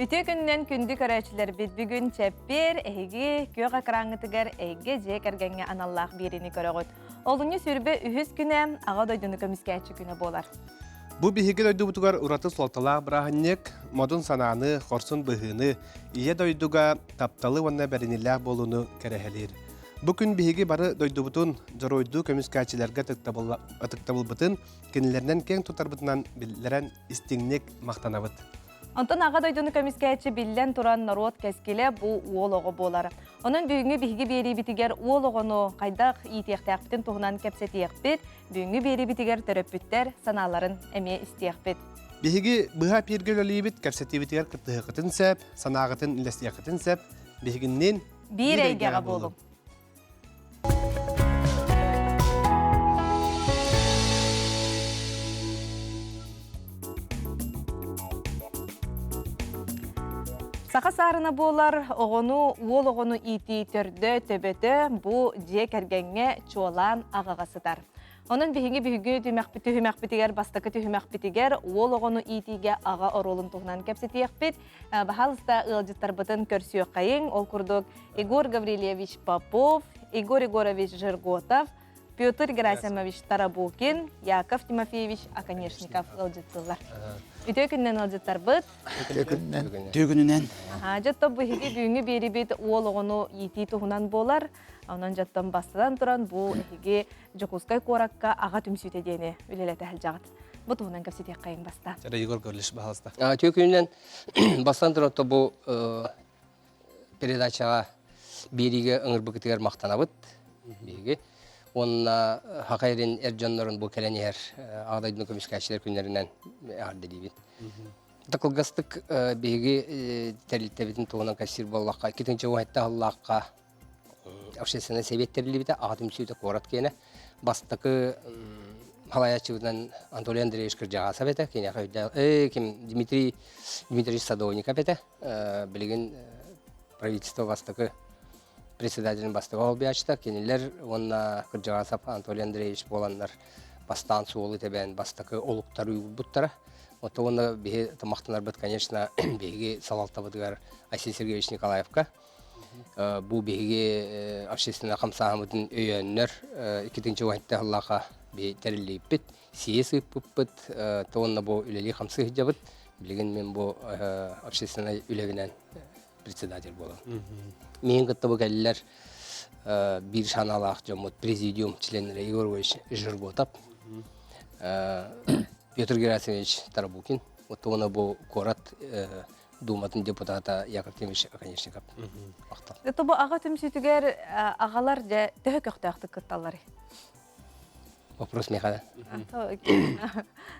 Үтүө күнүнэн күндү көрөөччүлэрбит бүгүн чэппиэр эһиги күөх экраҥҥытыгар эйгэ дьиэ кэргэҥҥэ аналлаах биэриини көрөҕүт. Олунньу сүүрбэ үһүс күнэ Аҕа дойдуну көмүскээччи күнэ буолар. Бу биһиги дойдубутугар ураты суолталаах бырааһынньык, модун санааны, хорсун быһыыны, ийэ дойдуга тапталы уонна бэриниилээх буолууну кэрэһэлиир. Бу күн биһиги бары дойдубутун дьоруойдуу көмүскээччилэргэ ытыктабылбытын кинилэринэн киэҥ тутарбытынан биллэрэн истиҥник махтанабыт. Онтон Аҕа дойдуну көмүскээччи биллэн туран норуот кэскилэ бу уол оҕо буолар. Онон бүгүҥҥү биһиги биэриибитигэр уол оҕону хайдах иитиэхтээхпитин туһунан кэпсэтиэхпит, бүгүҥҥү биэриибитигэр төрөппүттэр санааларын эмиэ истиэхпит. Биһиги быһа эпииргэ үлэлиибит, кэпсэтиибитигэр кыттыһыаххытын сөп, санааҕытын үллэстиэххитин сөп. Биһигинниин биир эйгэҕэ буолуҥ. Саха саарына буолар оҕону, уол оҕону иитии төрдө, төбөтө бу дьиэ кэргэҥҥэ чуолаан аҕаҕа сытар. Онон биһиги бүгүҥҥү түһүмэхпитигэр, бастакы түһүмэхпитигэр уол оҕону иитиигэ аҕа оруолун туһунан кэпсэтиэхпит. Баһаалыста ыалдьыттарбытын көрсүөххэйиҥ. Ол курдук Егор Гаврильевич Попов, Егор Егорович Жерготов, Петр Герасимович Тарабукин, Яков Тимофеевич Оконешников ыалдьыттыллар. Үтүө күнүнэн ыалдьыттарбыт. Үтүө күнүнэн. Үтүө күнүнэн. Дьоттон биһиги бүгүҥҥү биэрибит уол оҕону иитии туһунан буолар. Онон дьоттон бастатан туран бу эһиги Дьокуускай куоракка аҕа түмсүүтэ диэни үлэлэтэ сылдьаҕыт. Бу туһунан кэпсэтиэххэйиҥ баста. Чара Егор Гаврильевич, баһалыста. Үтүө күнүнэн бастан туран бу передачаҕа биэриигэ ыҥырбыкытыгар махтанабыт биһиги. Уонна Саха сирин эр дьоннорун бу кэлэн иһэр Аҕа дойдуну көмүскээччилэр күннэринэн эҕэрдэлиибин. Кылгастык биһиги тэрилтэбитин туһунан кэпсиир буоллахха, 2017 сыллаахха общественнай сэбиэт тэриллибитэ, аҕа түмсүүтэ куорат киэнэ. Бастакы салайааччыбытынан Анатолий Андреевич Кырдьаҕасов этэ, киниэхэ өйдөөх, ким Дмитрий Дмитриевич Садовников этэ. Билигин правительство бастакы председателин бастакы солбуйааччыта кинилэр уонна Кырдьаҕасов Анатолий Андреевич буоланнар бастаан суолу тэбэн бастакы олуктары уурбуттара. Оттон уонна биһи махтанарбыт, конечно, биһиги салалтабытыгар Айсен Сергеевич Николаевка. Бу биһиги общественнай хамсааһыммытын өйөөннөр иккитинчи уһатта сыллаахха биһи тэриллииппит, сийиэс ыыппыппыт, то уонна бу үлэлии хамсыы сылдьабыт. Билигин мин бу общественнай үлэбинэн председатель буолан. Миин кытта бу кэллэр биир санаалаах дьоммут президиум членнэрэ Егор Иванович Жерготов, Петр Герасимович Тарабукин, вот уонна бу куорат Дууматын депутата Яков Тимович Оконешников. Махтал. Тобу аҕа түмсүүтүгэр аҕалар дьэ төһө көхтөөхтүк кытталларый? Вопрос миэхэ.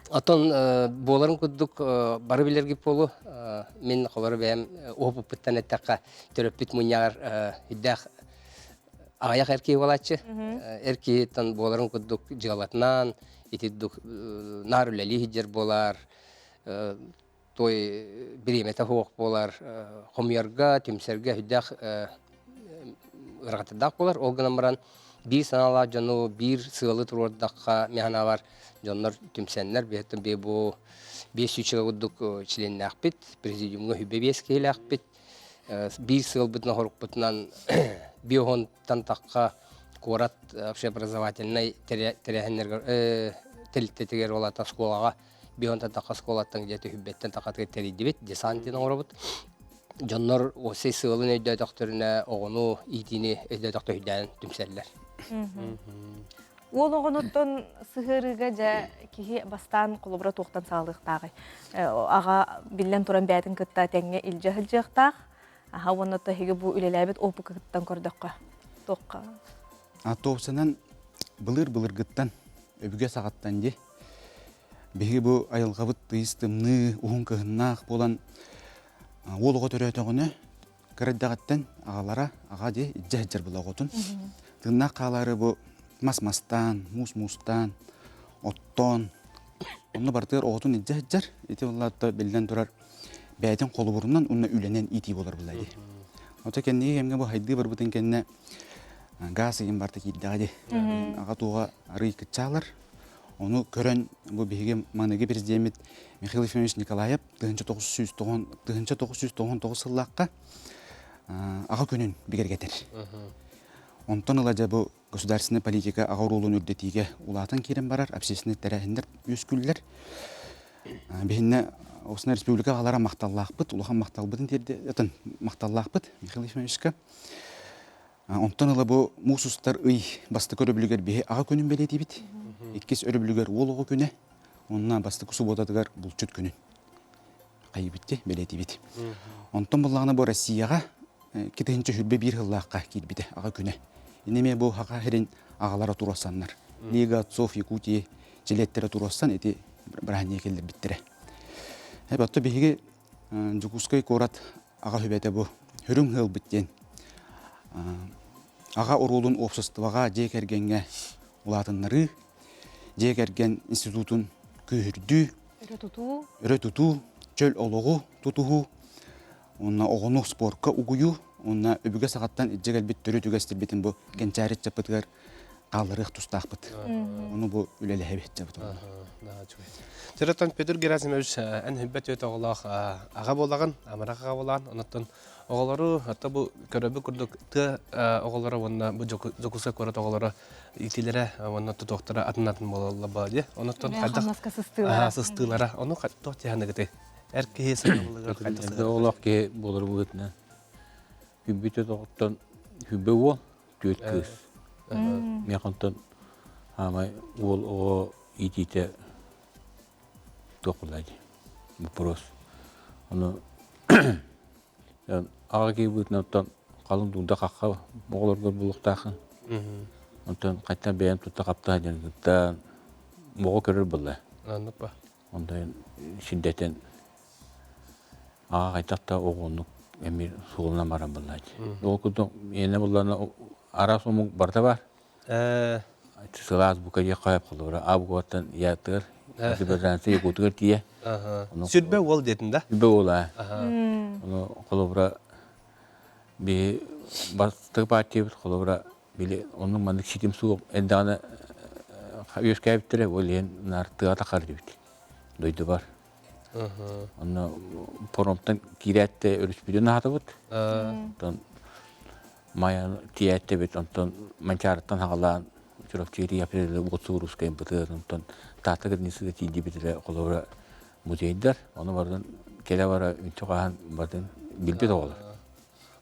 Оттон буоларын курдук бары билэргит буолу мин холоро бэйэм уһуппуттан эттэххэ төрөппүт мунньаҕар үрдээх аҕыйах эр киһи буолааччы. Эр киһиттэн буоларын курдук дьыалатынан итирдик наар үлэлии сылдьар буолар той бириэмэтэ суох буолар хомуйарга түмсэргэ сүрдээх ыарахаттардаах буолар ол гынан баран биир санаалаах дьону биир сыалы туруордахха мин санаабар дьоннор түмсэннэр биһиттэн бии бу биэс сүүсчэкэ курдук чилиэннээхпит президиумҥа хүбэ биэс киһилээхпит биир сыалбытынан хорукпутунан биоһонтан тахха куорат общеобразовательнай тэрээһиннэргэ тэрилтэтигэр ол аата оскуолаҕа Биһонтан тахха оскуолаттан где-то хүббэттэн тахатыгар тэрийдибит, десант диэн оҥоробут. Дьоннор уопсай сыалын өйдөөтөхтөрүнэ оҕону иитиини өйдөөтөхтө өйдөөн түмсэллэр. Уол оҕонуттан сыһыарыыга дьэ киһи бастаан холобура туохтан саҕалыахтааҕый? Аҕа биллэн туран бэйэтин кытта тэҥҥэ илдьэ сылдьыахтаах. Аха уонна то эһиги бу үлэлээбит опыкыттан көрдөххө туохха? Туопсанан былыр-былыргыттан өбүгэ саҕаттан дии Биһиги бу айылҕабыт тыйыс тымныы, уһун кыһыннаах буолан уол оҕо төрөөтөҕүнэ кыра эрдэҕиттэн аҕалара аҕа дии илдьэ сылдьар була оҕотун. Тыыннаах хаалаары бу мас мастаан, муус муустаан, оттоон онно барытыгар оҕотун илдьэ сылдьар. Ити буоллаатта биллэн турар бэйэтин холобурунан уонна үлэнэн иитии буолар буолла дии. Ото кэнники кэмҥэ бу хайдыы барбытын кэннэ гаас ыйын барыта киирдэҕэ дии. Аҕа туоҕа арыый кыччаалар. Ону көрөн бу биһиги маныгы президеммит Михаил Ефимович Николаев 1999 сыллаахха аҕа күнүн бигэргэтэр. Онтон ыла дьэ бу государственная политика аҕа оруолун үрдэтиигэ улаатан киирэн барар общественный тэрээһиннэр үөскүүллэр. Биһиннэ Осна республика аҕалара махталлаахпыт, улахан махталбытын тиэрдэ махталлаахпыт Михаил Ефимовичка. Онтон ыла бу муус устар ый бастакы өрөбүлүгэр биһи аҕа күнүн бэлиэтиибит. Иккис өрөбүлүгэр уол оҕо күнэ, онно бастакы субуотатыгар булчут күнүн хайыбыт бэлиэтиибит. Онтон буллаҕына бу Россияҕа 2021 сыллаахха киирбитэ аҕа күнэ. Иннэмиэ бу Саха сирин аҕалара туруорсаннар. Лига отцов Якутии чилиэттэрэ туруорсан ити бырааһынньыгы киллэрбиттэрэ. Эбэтэ биһиги Дьокуускай куорат аҕа сүбэтэ бу Үрүҥ ыалбыт диэн аҕа оруолун уопсастыбаҕа дьиэ кэргэҥҥэ улаатыннарыы, дьиэ кэргэн институтун күүһүрдүү, өрө тутуу, өрө тутуу, чөл олоҕу тутуһуу, уонна оҕону спорка угуйуу, уонна өбүгэ саҕаттан илдьэ кэлбит төрүт үгэстэрбитин бу кэнчээри ыччаппытыгар хаалларыах тустаахпыт. Ону бу үлэлэһэбит дьабыт. Төрөтөн Петр Герасимович эн хүббэт үөт оҕолоох аҕа буолаҕын, амарах аҕа буолаан, онуттан оҕолору хата бу көрөбү курдук тыа оҕолоро уонна бу Дьокуускай куорат оҕолоро иитилэрэ уонна тутуохтара атын-атын буолаллар буолла дии. Онуттан хайдах сыстыылара. Сыстыылара. Ону туох дьаһаныгыты? Эр киһи сыһыанылыгар хайдах Элбэх оҕолоох киһи буолар быһыытынан хүббүт оҕоттон хүббэ уол түөрт кыыс. Миэхэ онтон аамай уол оҕо иитиитэ туох буолла дии вопрос. Ону аҕа киһи быһыытынан оттон халыҥ дугда хахха оҕолоргор буолуохтааххын. Онтон хайтан бэйэм тутта хаптаһа диэн кытта оҕо көрөр буолла. Оннук ба. Онтон сирдэтэн аҕа хайдах да оҕоннук эмиэ суолунан баран буоллааччы. Ол курдук иэнэ буллана араас омук барыта бар. Сылаас бука диэх хайап холобура абукуаттан яатыгар Азербайджанцы якутугар тиийэ. Сүрбэ уол диэтин да? Сүрбэ уол аа. Ону холобура би бастакы партиябыт холобура били оннук маннык ситим суох эрдэҕинэ үөскээбиттэрэ ол иһин наар тыаҕа тахар дибит дойдубар. Онно паромтан киирээт өрүспүтүн аһатыбыт. Онтон Майа тиийээттибит, онтон Манчаарыттан хаҕалаан Чурапчы тиийэппит уот русскайбытыгар, онтон Таатта границата тиийдибит эрэ холобура музейдар, ону барытын кэлэ-бара үнтү хаһан барытын билбит оҕолор.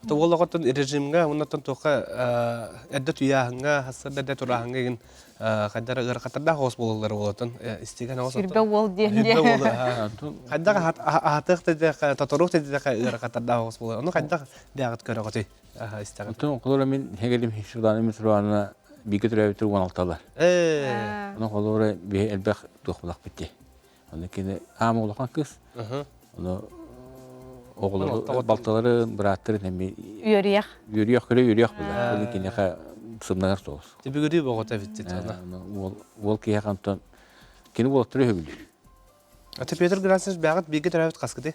То уол оҕоттон режимҥэ уоннаттан туохха эрдэ туйааһыҥҥа, хассарда эрдэ турааһыҥҥа игин хайдара ыарахаттардаах оҕус буолаллар уолаттан истигэн оҕус. Сүрбэ уол диэн диэн. Хайдах аһатыах да тоторуох да диэхэ ыарахаттардаах оҕус буолар. Ону хайдах бэйэҕит көрөҕүтүй? Истэҕит. Оттон холобура мин хэгелим Светлана Митровна бииргэ төрөөбүттэр 16-лар. Ону холобура биһи элбэх туох булахпыт дии. Ону кини аам улахан кыыс. Ону оҕолору балталарын, бырааттарын эми үөрүйэх. Үөрүйэх көрө үөрүйэх буолар. Ол киниэхэ сымнанар соҕус. Түбүгүрүү боҕото эбит Уол уол киһиэхэ онтон кини уолаттары өһөбүлүүр. Аты Петр Герасимович бэҕэт бииргэ төрөөбүт хаскыты?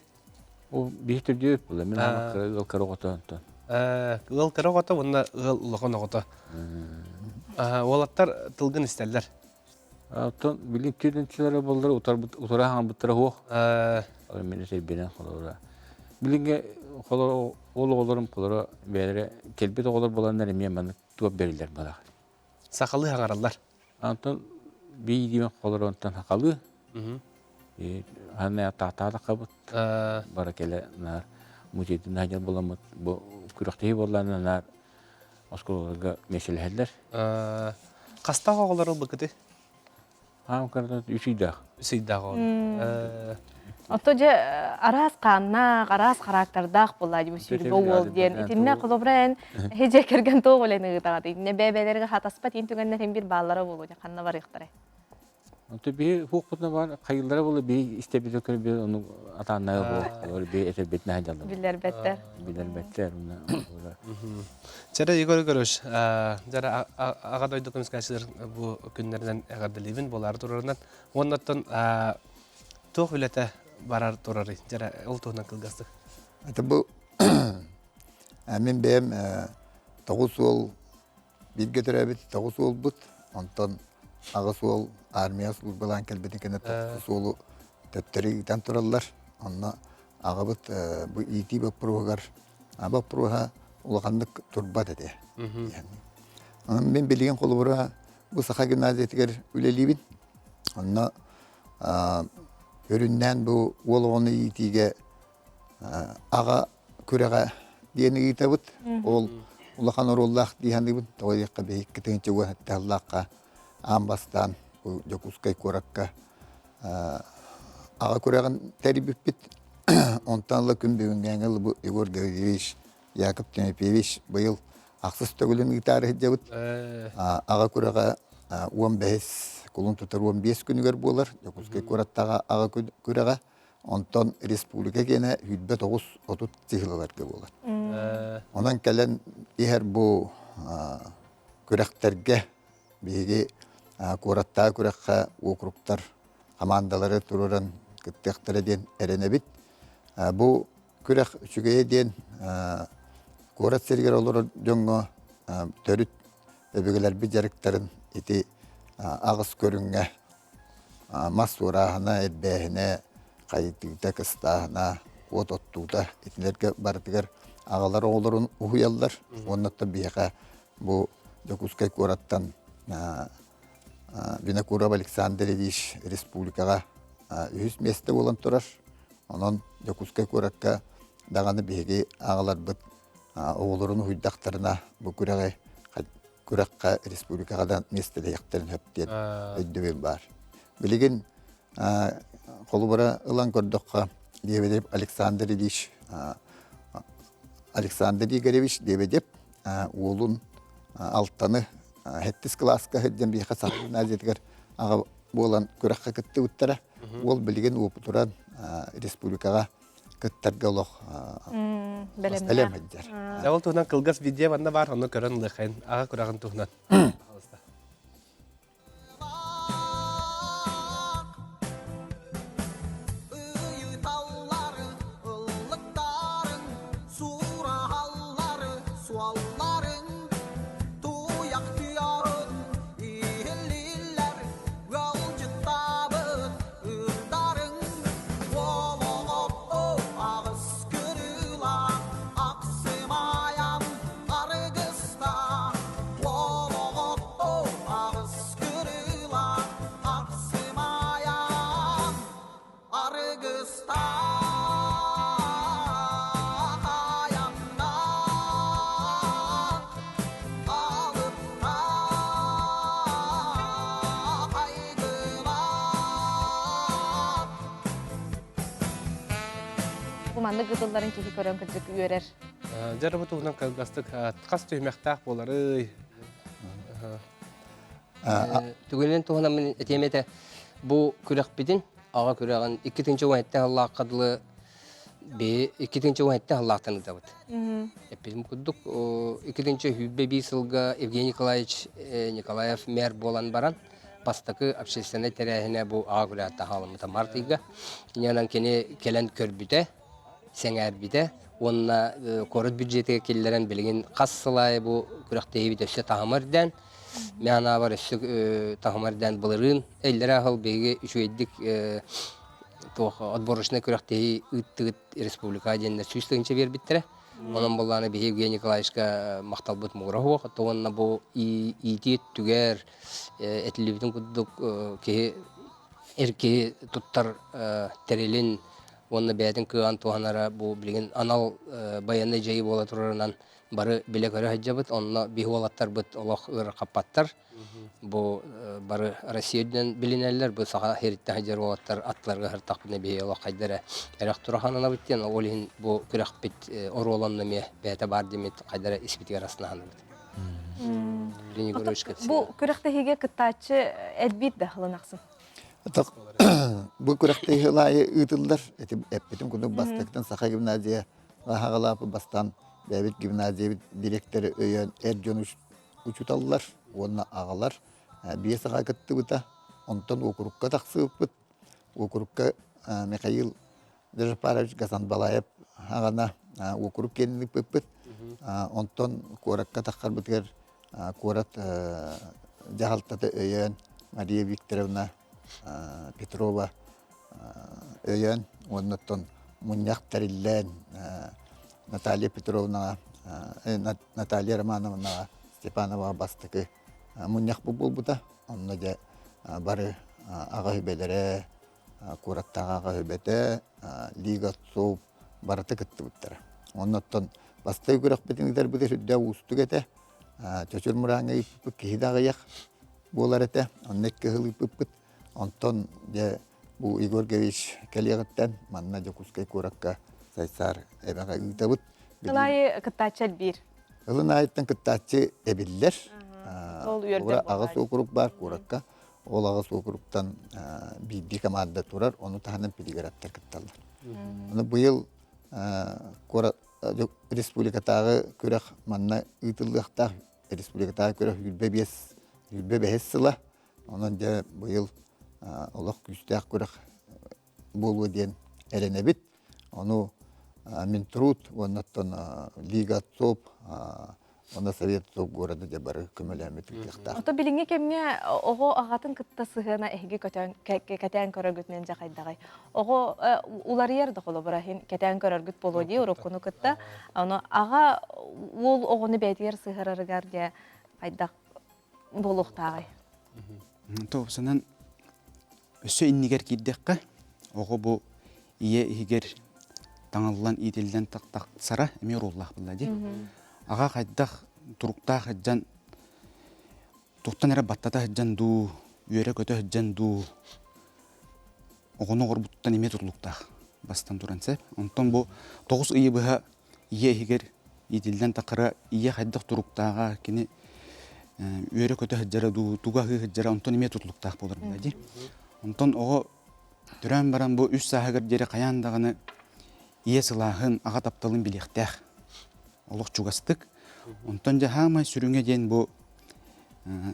Ол биир төрдүө буолла. Мин ыал кыра оҕото онтон. Ыал кыра оҕото уонна ыал улахан оҕото. Уолаттар тылгын истэллэр. Оттон билин түөртүнчүлэрэ буоллар утара хаамбыттара суох. Мин этэйбинэн холобура. Билиҥҥи ол оҕолорум холоро бэйэлэрэ кэлбит оҕолор буоланнар эмиэ маннык туох бэриллэр балах. Сахалыы хаҥараллар. Онтон биирдиибин холоро онтон сахалыы. Ханна таатаатаххабыт бара кэлэ наар музейдын хаһан буоламмыт бу күрэхтэһии буоллаҕына наар оскуолаларга миэсэлэһэллэр. Хастаах оҕолор ылбыккытый? Аам кырата үс ыйдаах. Үс ыйдаах оҕолор. Ото дьэ араас хааннаах, араас характердаах буолла дии сүүрбэ уол диэн. Итиннэ холобура эн дьиэ кэргэн туох үлэни ыытаҕыт? Итиннэ бэйэ-бэйэлэргэ хатаспат иин түгэннэр бир бааллара буолуо дьэ ханна барыахтарай? Онто биһи хуохпутуна бар хайыллара буолла биһи истэбит көрбүт ону атааннага буол биһи этэрбит наһаа дьаллар. Билэрбэттэр. Билэрбэттэр Чэрэ Егор Егорович, дьара аҕа дойду көмүскээччилэр бу күннэринэн эҕэрдэлиибин буолаары турарынан. Уоннаттан туох үлэтэ барар турарый? Дьара ол туһунан кылгастык. Это бу мин бэйэм тоҕус уол бииргэ төрөөбүт тоҕус уолбут, онтон Аҕыс уол армия службалаан кэлбитин кэннэ тохсус уолу төттөрү ыытан тураллар. Онно аҕабыт бу иитии боппуруоһугар боппуруоһа улаханнык турбат этэ. Онон мин билигин холобура бу Саха гимназиятыгар үлэлиибин. Онно өрүннээн бу уол оҕону иитиигэ аҕа күрэҕэ диэн ыытабыт. Ол улахан оруоллаах дии саныыбын. Тоҕо диэххэ биһикки 1017 сыллаахха аан бастаан бу Дьокуускай куоракка аҕа күрэҕин тэрийбиппит. Онтон ыла күн бүгүҥҥээҥи ыла бу Егор Гаврильевич, Яков Тимофеевич быйыл ахсыс төгүлүн ыытаары сылдьабыт. Аҕа күрэҕэ 15 кулун тутар 15 күнүгэр буолар. Дьокуускай куораттааҕы аҕа күрэҕэ. Онтон республика киэнэ 29-30 сыһыыларга буолар. Онон кэлэн иһэр бу күрэхтэргэ биһиги куораттааҕы күрэххэ уокуруктар хамаандалары туруоран кыттыахтара диэн эрэнэбит. Бу күрэх үчүгэйэ диэн куорат сиригэр олорор дьоҥҥо төрүт өбүгэлэрбит дьарыктарын ити аҕыс көрүҥҥэ мас суорааһына, эрбээһинэ, хайытыыта, кыстааһына, уот оттуута итилэргэ барытыгар аҕалар оҕолорун уһуйаллар. Уонна оттон биһиэхэ бу Дьокуускай куораттан Винокуров Александр Ильич республикаҕа үһүс миэстэ буолан турар. Онон Дьокуускай куоракка даҕаны биһиги аҕаларбыт оҕолорун уһуйдахтарына бу күрэҕи күрэххэ республикаҕа да миэстэлэһиэхтэрин сөп диэн өйдөбүл баар. Билигин холобура ылан көрдөххө, Лебедев Александр Ильич Александр Игоревич Лебедев уолун Алтаны сэттис кылааска сылдьан биһиэхэ Саха гимназиятыгар аҕа буолан күрэххэ кыттыбыттара. Уол билигин уопутуран республикаҕа кыттарга олох бэлэм сылдьар. Ол туһунан кылгас видео манна баар, онно көрөн ылыаххайын. Аҕа күрэҕин туһунан. Бу маннык ытылларын киһи көрөн кырдьык үөрэр. Дьэ, бу туһунан кылгастык хас түһүмэхтээх буоларый? Түгэнин туһунан мин этиэм этэ. Бу күрэхпитин, аҕа күрэҕин 2017 сыллаахха дылы би 2017 сыллаахтан ыытабыт. Эппитим курдук, 2021 сылга Евгений Николаевич Николаев мэр буолан баран, бастакы общественнай тэрээһинэ бу аҕа күрэҕэ таһааламмыта март ыйга. Инньэ кини кэлэн көрбүтэ, сэҥээрбитэ уонна куорат бюджетыгар киллэрэн билигин хас сыл аайы бу күрэхтэһиибит өссө таһыма үрдээн, мин санаабар өссө таһыма үрдээн былырыын иллэрээ сыл биһиги үчүгэйдик туох отборочнай күрэхтэһии ыыттыгыт республика диэннэр 100 тыһыынча биэрбиттэрэ. Онон буоллаҕына биһиги Евгений Николаевичка махталбыт муҥура суох. Уонна бу иитии өттүгэр этиллибитин курдук киһи эр киһи туттар тэрилин уонна бэйэтин кыаҕын туһанара бу билигин анал байыаннай дьайыы буола турарынан бары билэ-көрө сылдьабыт. Онно биһи уолаттарбыт олох ыарырҕаппаттар. Бу бары Россия үрдүнэн билинэллэр. Бу саха сириттэн сылдьар уолаттар аттыларга сыртахпытына биһи олох хайда эрэ эрэх тура сананабыт диэн. Ол иһин бу күрэхпит оруолун эмиэ бэйэтэ баар диэммит хайда эрэ испитигэр астынаһанабыт. Бу күрэхтэһиигэ кыттааччы элбиир да ылын ахсын. Бу күрэхтэһии аайы ыытыллар. Эти эппитим курдук бастакытын Саха гимназия аһаҕалаапы бастаан бэйэбит гимназиябыт директоры өйөөн эр дьон учууталлар уонна аҕалар биэс аҕа кыттыбыта. Онтон уокурукка тахсыбыппыт. Уокурукка Михаил Дежапарович Гасанбалаев аҕана уокурук киэнин ыыппыппыт. Онтон куоракка таххарбытыгар куорат дьаһалтата өйөөн. Мария Викторовна Петрова өйөөн уонна оттон мунньах тэриллэн Наталья Петровнаҕа Наталья Романовнаҕа Степановаҕа бастакы мунньах буолбута. Онно дьэ бары аҕа сүбэлэрэ, куораттааҕы аҕа сүбэтэ, Лига отцов барыта кыттыбыттара. Онно оттон бастакы күрэхпитин ыытарбыт сүрдээх уустук этэ. Чочур мырааҥҥа ыыппыппыт киһи да аҕыйах буолар этэ. Онно икки сыл ыыппыппыт. Онтон дьэ бу Егор Георгиевич кэлиэҕиттэн манна Дьокуускай куоракка Сайсаар эбэҕэ ыытабыт. Сыл аайы кыттааччы элбиир. Ылын аайыттан кыттааччы эбиллэр. Ол үөрдэр Аҕыс уокурук баар куоракка. Ол аҕыс уокуруктан биирдии команда турар, ону таһынан пригородтар кытталлар. Аны быйыл куорат республикатааҕы күрэх манна ыытыллыахтаах. Республикатааҕы күрэх 25 25 сыла. Онон дьэ быйыл олох күүстээх күрэх буолуо диэн эрэнэбит. Ону Минтруд уонна оттон Лига отцов уонна Совет отцов города дьэ бары көмөлөөммүт ыытыахтаах. Ото билиҥҥи кэмҥэ оҕо аҕатын кытта сыһыана эһиги кэтээн көрөргүтүнэн дьэ хайдаҕай? Оҕо уларыйар да холобура иһин кэтээн көрөргүт буолуо дии уруккуну кытта. Ону аҕа уол оҕону бэйэтигэр сыһарарыгар дьэ хайдах буолуохтааҕый? Тоопсанан өссө иннигэр киирдэххэ, оҕо бу ийэ иһигэр таҥыллан иитиллэн тахсара эмиэ оруоллаах буолла дии. Аҕа хайдах туруктаах сылдьан туохтан эрэ баттата сылдьан дуу, үөрэ-көтө сылдьан дуу оҕону оҕорбуттан эмиэ тутулуктаах бастан туран сөп. Онтон бу 9 ыйы быһа ийэ иһигэр иитиллэн тахара ийэ хайдах туруктааҕа кини үөрэ-көтө сылдьара дуу, тугу аһыы сылдьара онтон эмиэ тутулуктаах буолар буолла дии. Онтон оҕо төрөөн баран бу үс сааһыгар диэри хайаан даҕаны ийэ сылааһын, аҕа тапталын билиэхтээх. Олох чугастык. Онтон дьэ хаамай сүрүҥэ диэн бу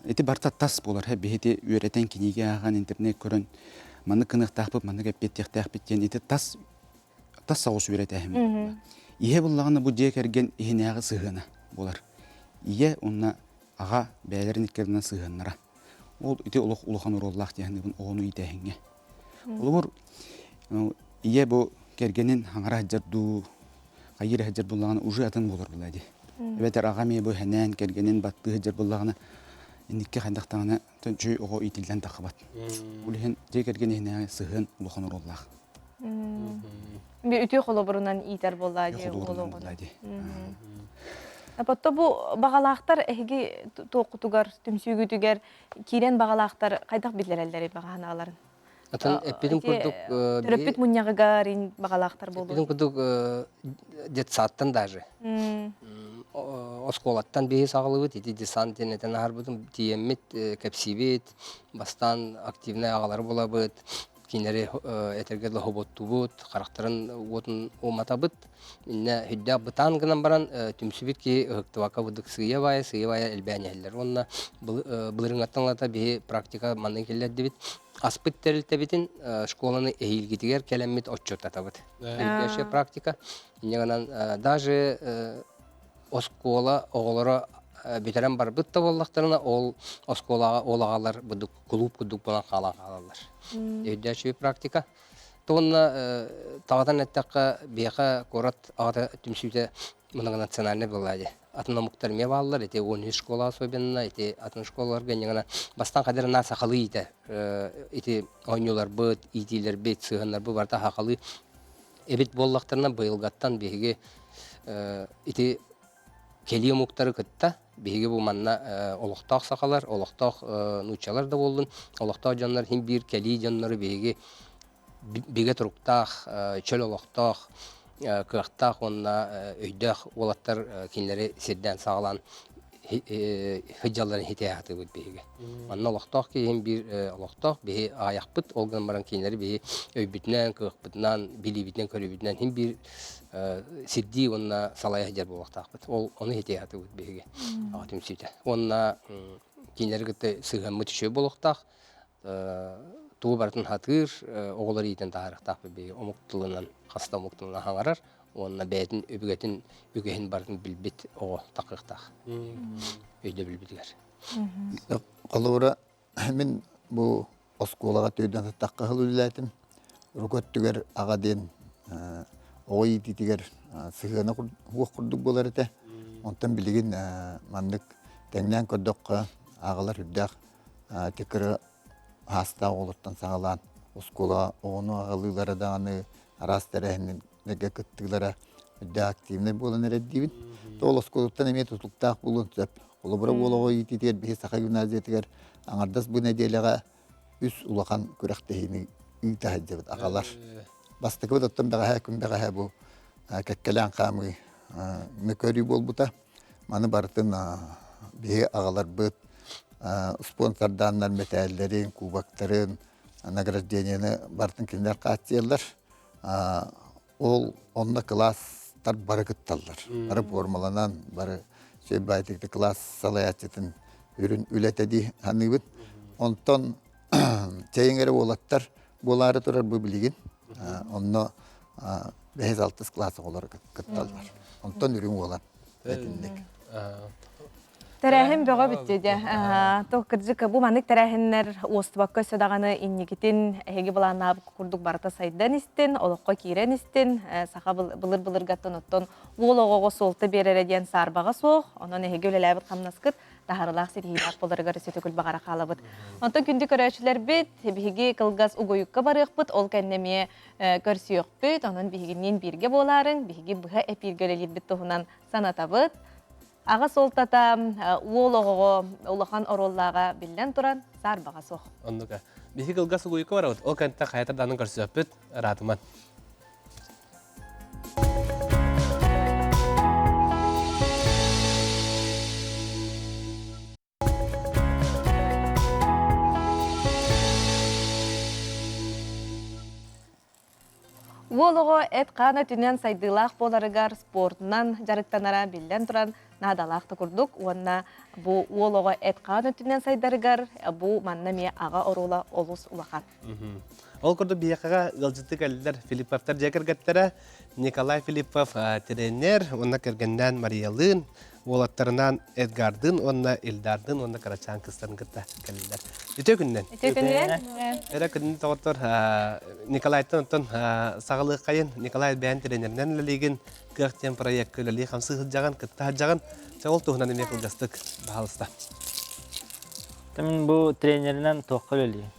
ити барыта тас буолар. Биһити үөрэтэн кинигэ ааҕан, интернет көрөн маннык гыныахтаахпыт, маннык эппиэттиэхтээхпит диэн ити тас тас соҕус үөрэтээһин. Ийэ буллаҕына бу дьиэ кэргэн иһинээҕи сыһыана буолар. Ийэ уонна аҕа бэйэлэрин иккэрдинэн сыһыаннара. Ол ити олох улахан оруоллаах диэхинибин оҕону иитээһиҥҥэ. Холобур, ийэ бу кэргэнин хаҥара сылдьар дуу, хайыыр сылдьар буллаҕына уже атын буолар буолаа дии. Эбэтэр аҕа эмиэ бу хэнээн кэргэнин баттыы сылдьар буллаҕына инникки хайдахтаҕына үчүгэй оҕо иитиллэн таххыбат. Ол иһин дьиэ кэргэн иһинээҕи сыһыан улахан оруоллаах. Бир үтүө холобурунан иитэр буоллаа дии Холобурунан буоллаа дии. Потто бу баҕалаахтар эһиги туоххутугар, түмсүүгүтүгэр киирэн баҕалаахтар хайдах биллэрэллэрий баҕаһанааларын? Атын эппитим курдук төрөппүт мунньаҕыгар баҕалаахтар буолуо. Эппитим курдук детсадтан даже оскуолаттан биһи саҕалыыбыт ити десант диэн этэн аһарбытым тиийэммит кэпсиибит бастаан активнай аҕалары булабыт кинилэри этэргэ дылы хоботтуубут, харахтарын уотун уматабыт. Иннэ үрдээх бытаан гынан баран түмсүбүт киһи ыһыктыбакка быдык сыыйа-баайа, сыыйа-баайа элбээн иһэллэр. Уонна былырыҥҥаттан ылата биһи практика маннык киллэрдибит. Аспыт тэрилтэбитин школаны эһиилгитигэр кэлэммит отчуоттатабыт. Үрдээшэ практика. Инньэ гынан даже оскуола оҕолоро бүтэрэн барбыт да буоллахтарына ол оскуолаҕа ол аҕалар будук кулууп курдук буолан хаалан хаалаллар. Өйдөөччү практика. Туонна таҕатан эттэххэ, биһиэхэ куорат аҕата түмсүүтэ многонациональный была дии. Атын омуктар эмиэ бааллар, ити 13 школа особенно, ити атын школаларга инньэ бастаан хадыр на сахалыы иитэ ити оонньууларбыт, иитиилэрбит, сыһыаннарбыт барыта сахалыы эбит буоллахтарына быйылгаттан биһиги ити кэлии омуктары кытта биһиги бу манна олохтоох сахалар, олохтоох нууччалар да буоллун, олохтоох дьоннор иһин биир кэлии дьоннору биһиги бигэ туруктаах, чөл олохтоох, кыахтаах уонна өйдөөх уолаттар кинилэри сирдээн саҕалаан сылдьалларын хитээ сатыыбыт биһиги. Манна олохтоох киһи биир олохтоох биһи аайахпыт, ол гынан баран кинилэри биһи өйбүтүнэн, кыахпытынан, билиибитинэн, көрүүбүтүнэн иһин биир сирдии уонна салайа сылдьар буолуохтаахпыт. Ол ону хитээ сатыыбыт биһиги аҕа түмсүүтэ. Уонна кинилэри кытта сыһыаммыт үчүгэй буолуохтаах. Тугу барытын сатыыр, оҕолор иитэн таһаарыахтаахпыт биһиги омук тылынан, хас да омук тылынан хаҥарар уонна бэйэтин өбүгэтин үгэһин барытын билбит оҕо тахыахтаах өйдөбүлбүтүгэр. Холобура, мин бу оскуолаҕа төйдөөн сыттахха сыл үлэлээтим. Урукку өттүгэр аҕа диэн оҕо иитиитигэр сыһыана суох курдук буолар этэ. Онтон билигин маннык тэҥнээн көрдөххө, аҕалар үрдээх тикыры аастаах оҕолортон саҕалаан оскуолаҕа оҕону аҕалыылара даҕаны араас тэрээһиннэргэ кыттыылара үрдээх активнай буолан эрэр диибин. Ол оскуолаттан эмиэ тутулуктаах буолуон сөп. Холобура, уол оҕо иитиитигэр биһи Саха гимназиятыгар аҥардас бу нэдиэлэҕэ үс улахан күрэхтэһиини ыыта сылдьабыт аҕалар. Бастакыбыт оттон бэҕэһээ күн бэҕэһээ бу кэккэлээн хаамыы көрүү буолбута. Маны барытын биһи аҕаларбыт спонсордааннар мэтээллэрин, кубоктарын, награждениены барытын кинилэр хааччыйаллар. Ол онно кылаастар бары кытталлар. Бары формаланан, бары сөйбаайтыкты кылаас салайааччытын үрүн үлэтэ дии саныыбын. Онтон чэйиҥ эрэ уолаттар буолаары турар бу билигин. Онно бэһис алтыс кылаас оҕолоро кытталлар. Онтон үрүҥ уолан этинник. Тэрээһин бөҕө бүттэ дьэ. То кырдьык бу маннык тэрээһиннэр уостубакка өссө даҕаны инникитин эһиги былааннаабыт курдук барыта сайдан истин, олоххо киирэн истин, саха былыр-былыргаттан оттон уол оҕоҕо суолта биэрэрэ диэн саарбаҕа суох. Онон эһиги үлэлээбит хамнаскыт таһарылаах ситиһиилээх буоларыгар өссө төгүл баҕара хаалабыт. Онтон күндү көрөөччүлэрбит, биһиги кылгас угуйукка барыахпыт, ол кэннэ эмиэ көрсүөхпүт. Онон биһигинниин бииргэ буолаарыҥ, биһиги быһа эпииргэ үлэлиирбит туһунан санатабыт. Аҕа суолтата уол оҕоҕо улахан оруоллааҕа биллэн туран, саарбаҕа суох. Оннука. Биһиги кылгас угуйукка барабыт. Ол кэнтэ хайата даҕаны көрсүөхпүт. Ыраатыман. Уол оҕо эт-хаан өттүнэн сайдыылаах буоларыгар спортунан дьарыктанара биллэн туран наадалаах да курдук уонна бу уол оҕо эт-хаан өттүнэн сайдарыгар бу манна эмиэ аҕа оруола олус улахан. Ол курдук биһиэхэҕэ ыалдьыты кэллилэр Филипповтар дьиэ кэргэттэрэ Николай Филиппов тренер уонна кэргэннээн Мариялыын уолаттарынаан Эдгардыын уонна Ильдардыын уонна кырачаан кыстарын кытта кэллилэр. Үтүө күннэн. Үтүө күнүнэн. Эрэ күнүн доҕоттор Николайтан оттон саҕалыаххайын Николай бэйэн тренеринэн үлэлиигин кыах диэн проекка үлэлии хамсыы сылдьаҕын кытта сылдьаҕын чэ ол туһунан эмиэ кылгастык баһаалыста. Мин бу тренеринэн туохха үлэлиим?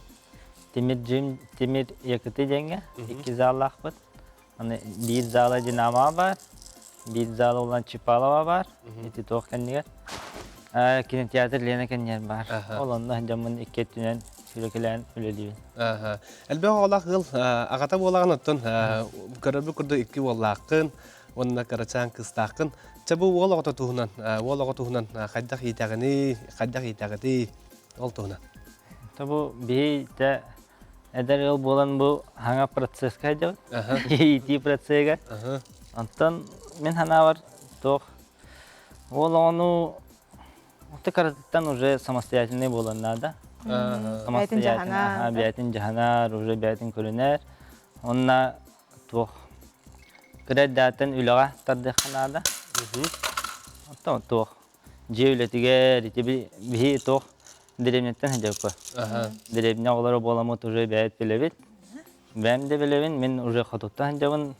Тимир Джим, Тимир Якыты диэҥҥэ икки заллаахпыт. Аны биир зала Динамо баар, биир зала улан Чипалова баар, ити туох кэннигэр. Кинотеатр Лена кэннигэр баар. Ол онно дьоммун икки өттүнэн сүрэкэлээн үлэлиибин. Элбэх оҕолоох ыал аҕата буолаҕын оттон көрөрбүт курдук икки уоллааххын уонна кырачаан кыыстааххын. Чэ бу уол оҕото туһунан, уол оҕо туһунан хайдах иитэҕиний, хайдах иитэҕитий ол туһунан. Бу биһи Эдэр ыал буолан бу хаҥа процесска сылдьабыт. Иитии процеһыгар. Онтон мин санаабар туох уол оҕону кыратыттан уже самостоятельный буолан наада. Самостоятельный, бэйэтин дьаһанар, уже бэйэтин көрүнэр. Онна туох кыра эрдэҕиттэн үлэҕэ тардыахха наада. Оттон туох дьиэ үлэтигэр ити биһи туох дэриэбинэттэн сылдьабыппа. Дэриэбинэ оҕолоро буоламмыт уже бэйэт билэбит. Бэйэм да билэбин, мин уже хотуттан сылдьабын.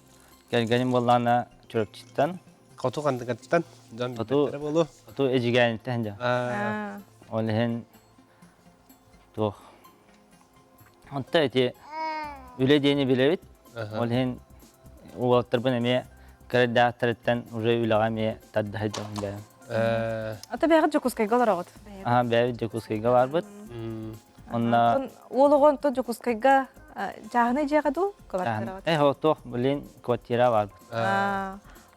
Кэргэним буоллаҕына Чурапчыттан. Хоту ханныгыттан? Дьон Хоту, буолуо. Хоту Эдьигээниттэн сылдьабын. Ол иһин туох Онто ити үлэ диэни билэбит. Ол иһин уолаттарбын эмиэ кыра уже үлэҕэ эмиэ тардыһа дьон бэйэм. Ата бэйэҕит Дьокуускайга олороҕут? Аа, бэйэбит Дьокуускайга барбыт. Онно уол оҕо онтон Дьокуускайга чааһынай дьиэҕэ дуу квартираҕа? Э, туох, блин, квартира барбыт.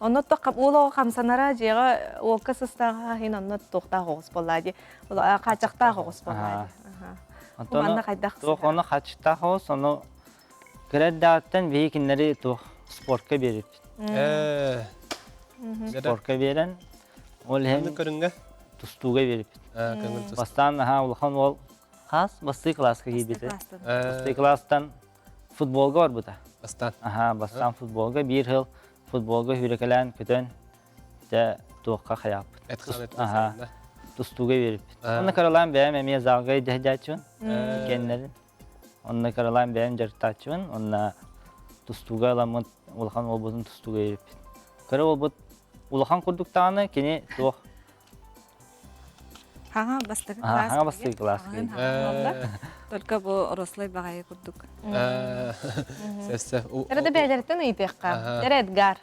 Онно уол оҕо хамсанара дьиэҕэ уолка сыстааҕа иһин онно туохтаах оҕус буоллаа дии. Хааччахтаах оҕус буоллаа дии. Онтон туох ону хааччахтаах оҕус, ону кыра эрдэҕиттэн биһи кинилэри туох спортка биэриппит. Спортка биэрэн, ол иһин көрүҥҥэ тустууга биэриппит. Бастаан наһаа улахан уол хас бастыы кылааска киирбитэ. Бастыы кылаастан футболга барбыта. Бастаан. Аха, бастаан футболга биир сыл футболга хүрекэлээн көтөн дьэ туохха хайааппыт. Эт-хаан Аха. Тустууга үөрүппүт. Онно кыралаан бэйэм эмиэ залга идэһдээччибин. Кэннэрин. Онно кыралаан бэйэм дьарыктааччыбын. Онно тустууга ыламмыт улахан уолбутун тустууга үөрүппүт. Кыра уолбут улахан курдук даҕаны кини туох Хаҥа бастакы класс. Хаҥа бастакы класс. Только бу рослай баҕайы курдук. Эрэ да бэйэлэриттэн ыйытыахха. Эрэ Эдгар.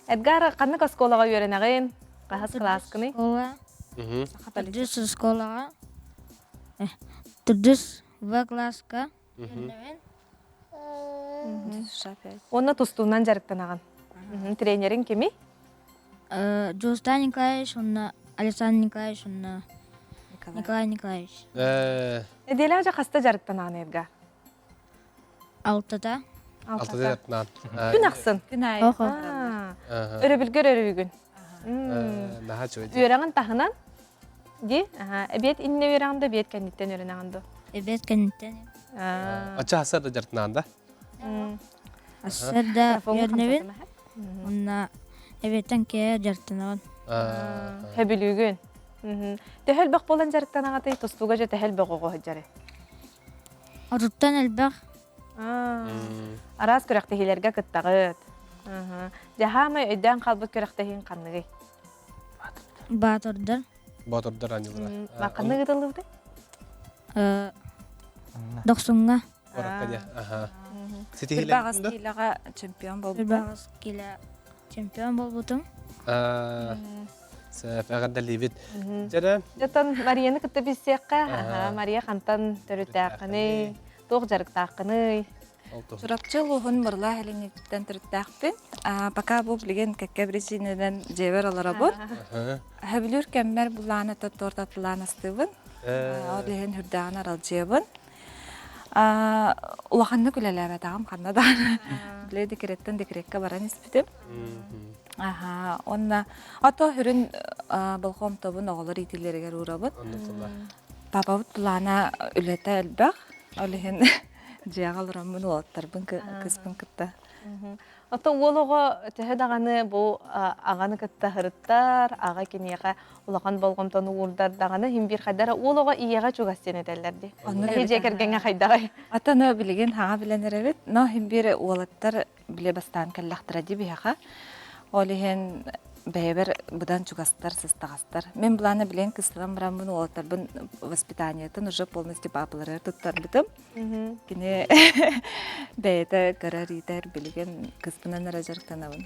Эдгар ханнык оскуолаҕа үөрэнэҕин? Хаһыс кылааскыный? Школа. Төрдүс оскуолаҕа. Төрдүс В класска. Уонна тустуунан дьарыктанаҕын. Тренериҥ кимий? Дьулустаан Николаевич уонна Александр Николаевич уонна Николай Николаевич. Нэдиэлэҕэ дьэ хаста дьарыктанаҕын Эдгар? Алтата. Алтата дьарыктанаҕын. Күн ахсын? Күн аайы. Өрөбүлгэр өрөбүгүн. Наһаа үчүгэй. Үөрэҕин таһынан Ди, эбиэт иннэ үөрэҕин да эбиэт кэнниттэн үөрэнэҕин дуо? Эбиэт кэнниттэн. Ача асар да дьарытнаан да? Асар да үөрэнэбин. Онна эбиэттэн кээ дьарыктанабын. Хөбүлүүгүн. Төһө элбэх буолан дьарыктанаҕытый? Тустууга дьэ төһө элбэх оҕо сылдьарый? Отуттан элбэх. Араас күрэхтэһиилэргэ кыттаҕыт. Дьэ, хаамай өйдөөн хаалбыт күрэхтэһииҥ ханныгый? Баатырдар. Баатырдар аанньалара. Ханнык ыытыллыбытай? Дохсуҥҥа. Куоракка диэ. Аха. Ситиһиилээх киилэҕэ чемпион буолбутум. Үрбаҕас киилэ чемпион буолбутум. Сөп, эҕэрдэлиибит. Дьэрэ. Дьэтон Марияны кытта билсиэххэ. Мария хантан төрүттээххиний, туох дьарыктааххыный? Чурапчы улууһун Мырылаа Илиҥҥиттэн төрүттээхпин. Пока бу билигин кэккэ биричиинэнэн дьиэбэр олоробун. Сөбүлүүр кэммэр булаан ата торт атылаан астыыбын. Ол иһин үрдээҕин аралдьыйабын. Улаханнык үлэлээбэтэҕим ханна даҕаны. Били декреттэн декреккэ баран испитим. Аха, уонна ото сүрүн болҕомтобун оҕолор иитиилэригэр уурабын. Папабыт плана үлэтэ элбэх. Ол иһин Дьиэҕэ олороммун уолаттарбын кыыспын кытта. Оттон уол оҕо төһө даҕаны бу аҕаны кытта сырыттар, аҕа киниэхэ улахан болҕомтону уурдар даҕаны иһин биир хайдара уол оҕо ийэҕэ чугас диэн этэллэр дии. Эһи дьиэ кэргэҥҥэ хайдаҕай? Атын билигин хаҥа билэн эрэбит, но иһин биир уолаттар биле бастаан кэллэхтэрэ дии биһиэхэ. Ол иһин бэйэбэр быдан чугастар, сыстаҕастар. Мин былаана билэн кысталан бараммын уолаттарбын воспитаниетын уже полностью папаларыгар туттарбытым. Кини бэйэтэ көрөр иитэр билигин кыспынан эрэ дьарыктанабын.